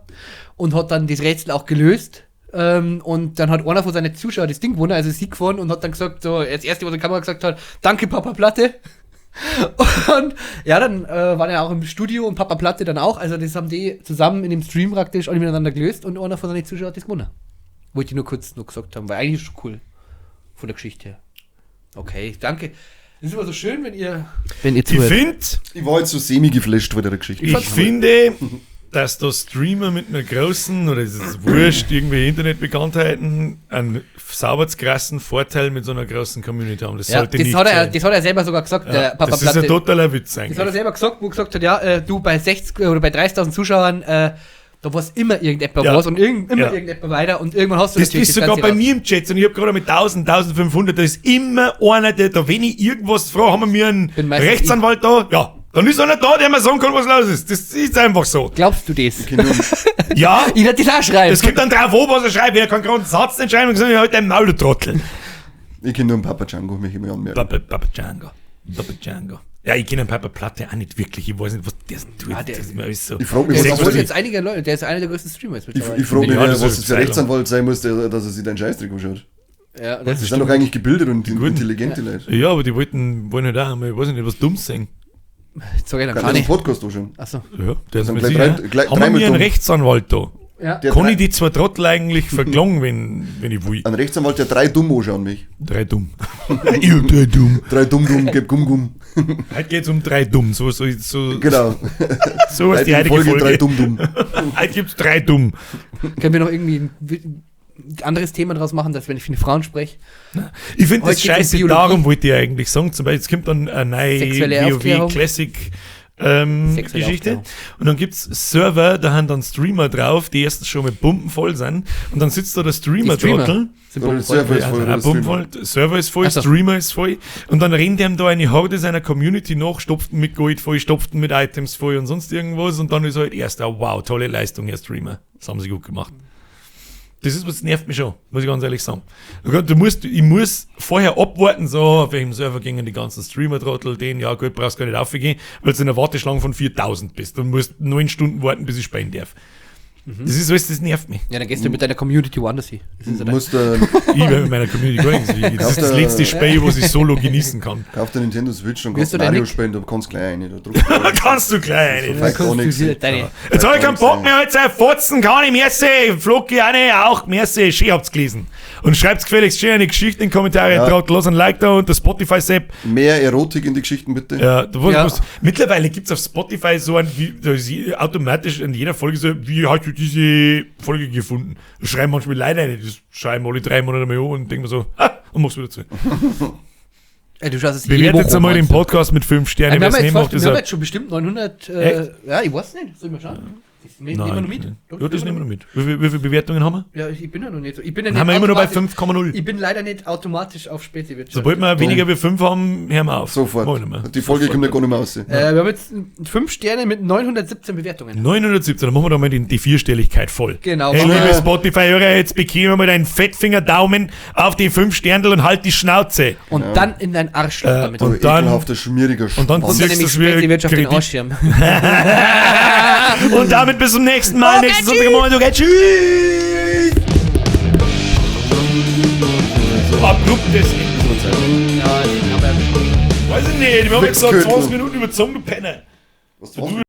und hat dann das Rätsel auch gelöst. Und dann hat einer von seinen Zuschauern das Ding gewonnen, also Sieg gewonnen und hat dann gesagt, so, das erste, was die Kamera gesagt hat, danke Papa Platte. Und ja, dann waren ja auch im Studio und Papa Platte dann auch. Also das haben die zusammen in dem Stream praktisch alle miteinander gelöst und einer von seinen Zuschauern hat das gewonnen. Wollte ich nur kurz noch gesagt haben, weil eigentlich ist schon cool. Von der Geschichte her. Okay, danke. Es ist immer so schön, wenn ihr. Wenn ihr Ich finde, Ich war jetzt so semi-geflasht von der Geschichte. ich finde, dass da Streamer mit einer großen, oder ist es wurscht, irgendwelche Internetbekanntheiten, einen sauber krassen Vorteil mit so einer großen Community haben. Das Ja, sollte das, nicht hat er, sein. das hat er selber sogar gesagt, Ja, der Papa das ist ein Platte. totaler Witz Das hat er eigentlich. selber gesagt, wo er gesagt hat, ja, du bei 60 oder bei 30.000 Zuschauern, da weiß immer irgendjemand Ja. was und immer Ja. irgendjemand weiter und irgendwann hast du Das natürlich ist sogar Ganze bei raus. mir im Chat und ich habe gerade mit 1000, 1500, da ist immer einer, der da, wenn ich irgendwas frage, haben wir mir einen Bin meistens Rechtsanwalt da? Ja, dann ist einer da, der mir sagen kann, was los ist. Das ist einfach so. Glaubst du das? Ja, Ich werde das auch schreiben. es kommt dann drauf an, was er schreibt. Er kann gerade einen Satz nicht schreiben und sagen, halt dein Maul, du Trottel. Ich kenne nur einen Papa Django, mich immer anmerken. Papa Django. Papa Django. Ja, ich kenne Papa Platte auch nicht wirklich. Ich weiß nicht, was der tut. Ah, der- das ist mir alles so. Ich frag mich, der was holt das jetzt einige Leute, der ist einer der größten Streamer jetzt Ich, mittlerweile. ich frage mich, Ja, das was ist das für Zeilung. Rechtsanwalt sein muss, der, dass er sich deinen Scheißdreck anschaut. ja, das Die sind doch eigentlich gebildet und intelligente Leute. Ja, aber die wollen halt auch einmal, ich weiß nicht, was Dummes sehen. Sag ich dann Kann gar ich den nicht. Podcast anschauen. Achso. Ja, der ist Dann mit gleich sicher. gleich Haben wir dreimal mir einen dumm. Rechtsanwalt da? Ja. Der Kann drei- ich die zwei Trottel eigentlich verklagen, wenn ich will? Ein Rechtsanwalt, der drei dumm anschauen mich. Drei dumm. ich hab drei dumm. Drei dumm dumm, gib gumm gumm. Heute geht's um drei dumm. So Genau. so ist die Heute heutige die Folge Folge. drei dumm dumm. Heute gibt's drei dumm. Können wir noch irgendwie ein anderes Thema draus machen, dass wenn ich von Frauen spreche? Ich finde das Heute geht's um scheiße, Biologie. darum wollte ich eigentlich sagen, zum Beispiel, es kommt dann eine neue Sexuelle WoW Aufklärung. Classic Sexuelle Geschichte. Aufklärung. Und dann gibt's Server, da haben dann Streamer drauf, die erstens schon mit Pumpen voll sind. Und dann sitzt da der Die Streamer Streamer-Trottel. sind Oder der voll. Server ist Ja, voll. also oder auch der Streamer. pumpenvoll. Server ist voll, Ach so. Streamer ist voll. Und dann rennt ihm da eine Horde seiner Community nach, stopften mit Gold voll, stopften mit Items voll und sonst irgendwas. Und dann ist halt erst, oh, wow, tolle Leistung, Herr Streamer. Das haben sie gut gemacht. Das ist, was nervt mich schon, muss ich ganz ehrlich sagen. Ich muss vorher abwarten, so, auf welchem Server gingen die ganzen Streamer-Trottel, den, ja gut, brauchst gar nicht aufgehen, weil du in einer Warteschlange von 4000 bist und musst 9 Stunden warten, bis ich spielen darf. Das ist alles, das nervt mich. Ja, dann gehst du mit deiner Community woanders hin. Das ist ja dein- Musst du, Ich werde mit meiner Community gar nichts. Das ist das letzte Spiel, was ich solo genießen kann. kauf dir Nintendo Switch und Wirst kannst du dein Mario Nick? spielen, da kannst du gleich rein. Da druckst Da kannst du gleich rein. Weiß Kannst gar du nichts. wieder deine- Jetzt habe ich keinen Bock sein. mehr, heute sei Fotzen, kann ich, merci, Flocki auch nicht, auch, merci, schön habt's gelesen. Und schreibt's gefälligst schön eine Geschichte in die Kommentare, Ja. traut, los ein Like da und der Spotify-Sepp. Mehr Erotik in die Geschichten bitte. Ja, du, Ja. musst, mittlerweile gibt's auf Spotify so ein, wie, da ist automatisch in jeder Folge so, wie hast du diese Folge gefunden? Da schreiben manchmal Leute rein, das schreiben alle 3 Monate mal an und denken mir so, ha, und mach's wieder zu. Ey, du schaust es jede Bewertet Woche einmal an, den meinst du? Podcast mit 5 Sternen, Ja, wir, wer haben es jetzt nicht fast, macht, ist wir haben er. jetzt schon bestimmt 900. Echt? Ja, ich weiß nicht. Soll ich mal schauen? Das nehmen wir noch mit. Doch, Ja, das nehmen wir noch mit. Wie viele Bewertungen haben wir? Ja, ich bin ja noch nicht so. Ich bin ja Dann nicht haben wir immer noch bei automatisch- 5,0. Ich bin leider nicht automatisch auf Späti-Wirtschaft. Sobald wir weniger wie 5 haben, hören wir auf. Sofort. Machen wir nicht mehr. Die Folge kommt ja gar nicht mehr raus. Wir haben jetzt 5 Sterne mit 917 Bewertungen. 917, dann machen wir doch mal die Vierstelligkeit voll. Genau. Hey, Machen liebe wir. Spotify-Hörer, jetzt bekämen wir mal deinen Fettfinger-Daumen auf die 5 Sterndl und halt die Schnauze. Und dann in dein Arschloch damit. und Du dann- ekelhafter, schmieriger und dann Und dann siehst nämlich du, dass wir Späti-Wirtschaft den Kredit- Arschschirm. Und damit bis zum nächsten Mal. Okay, Nächsten Sonntagmorgen. Okay, tschüss. Abruptes Ende. Ja, das haben wir ja besprochen. Weiß ich nicht, wir haben jetzt so Fixköttel. 20 Minuten überzogen, du Penner. Was, 20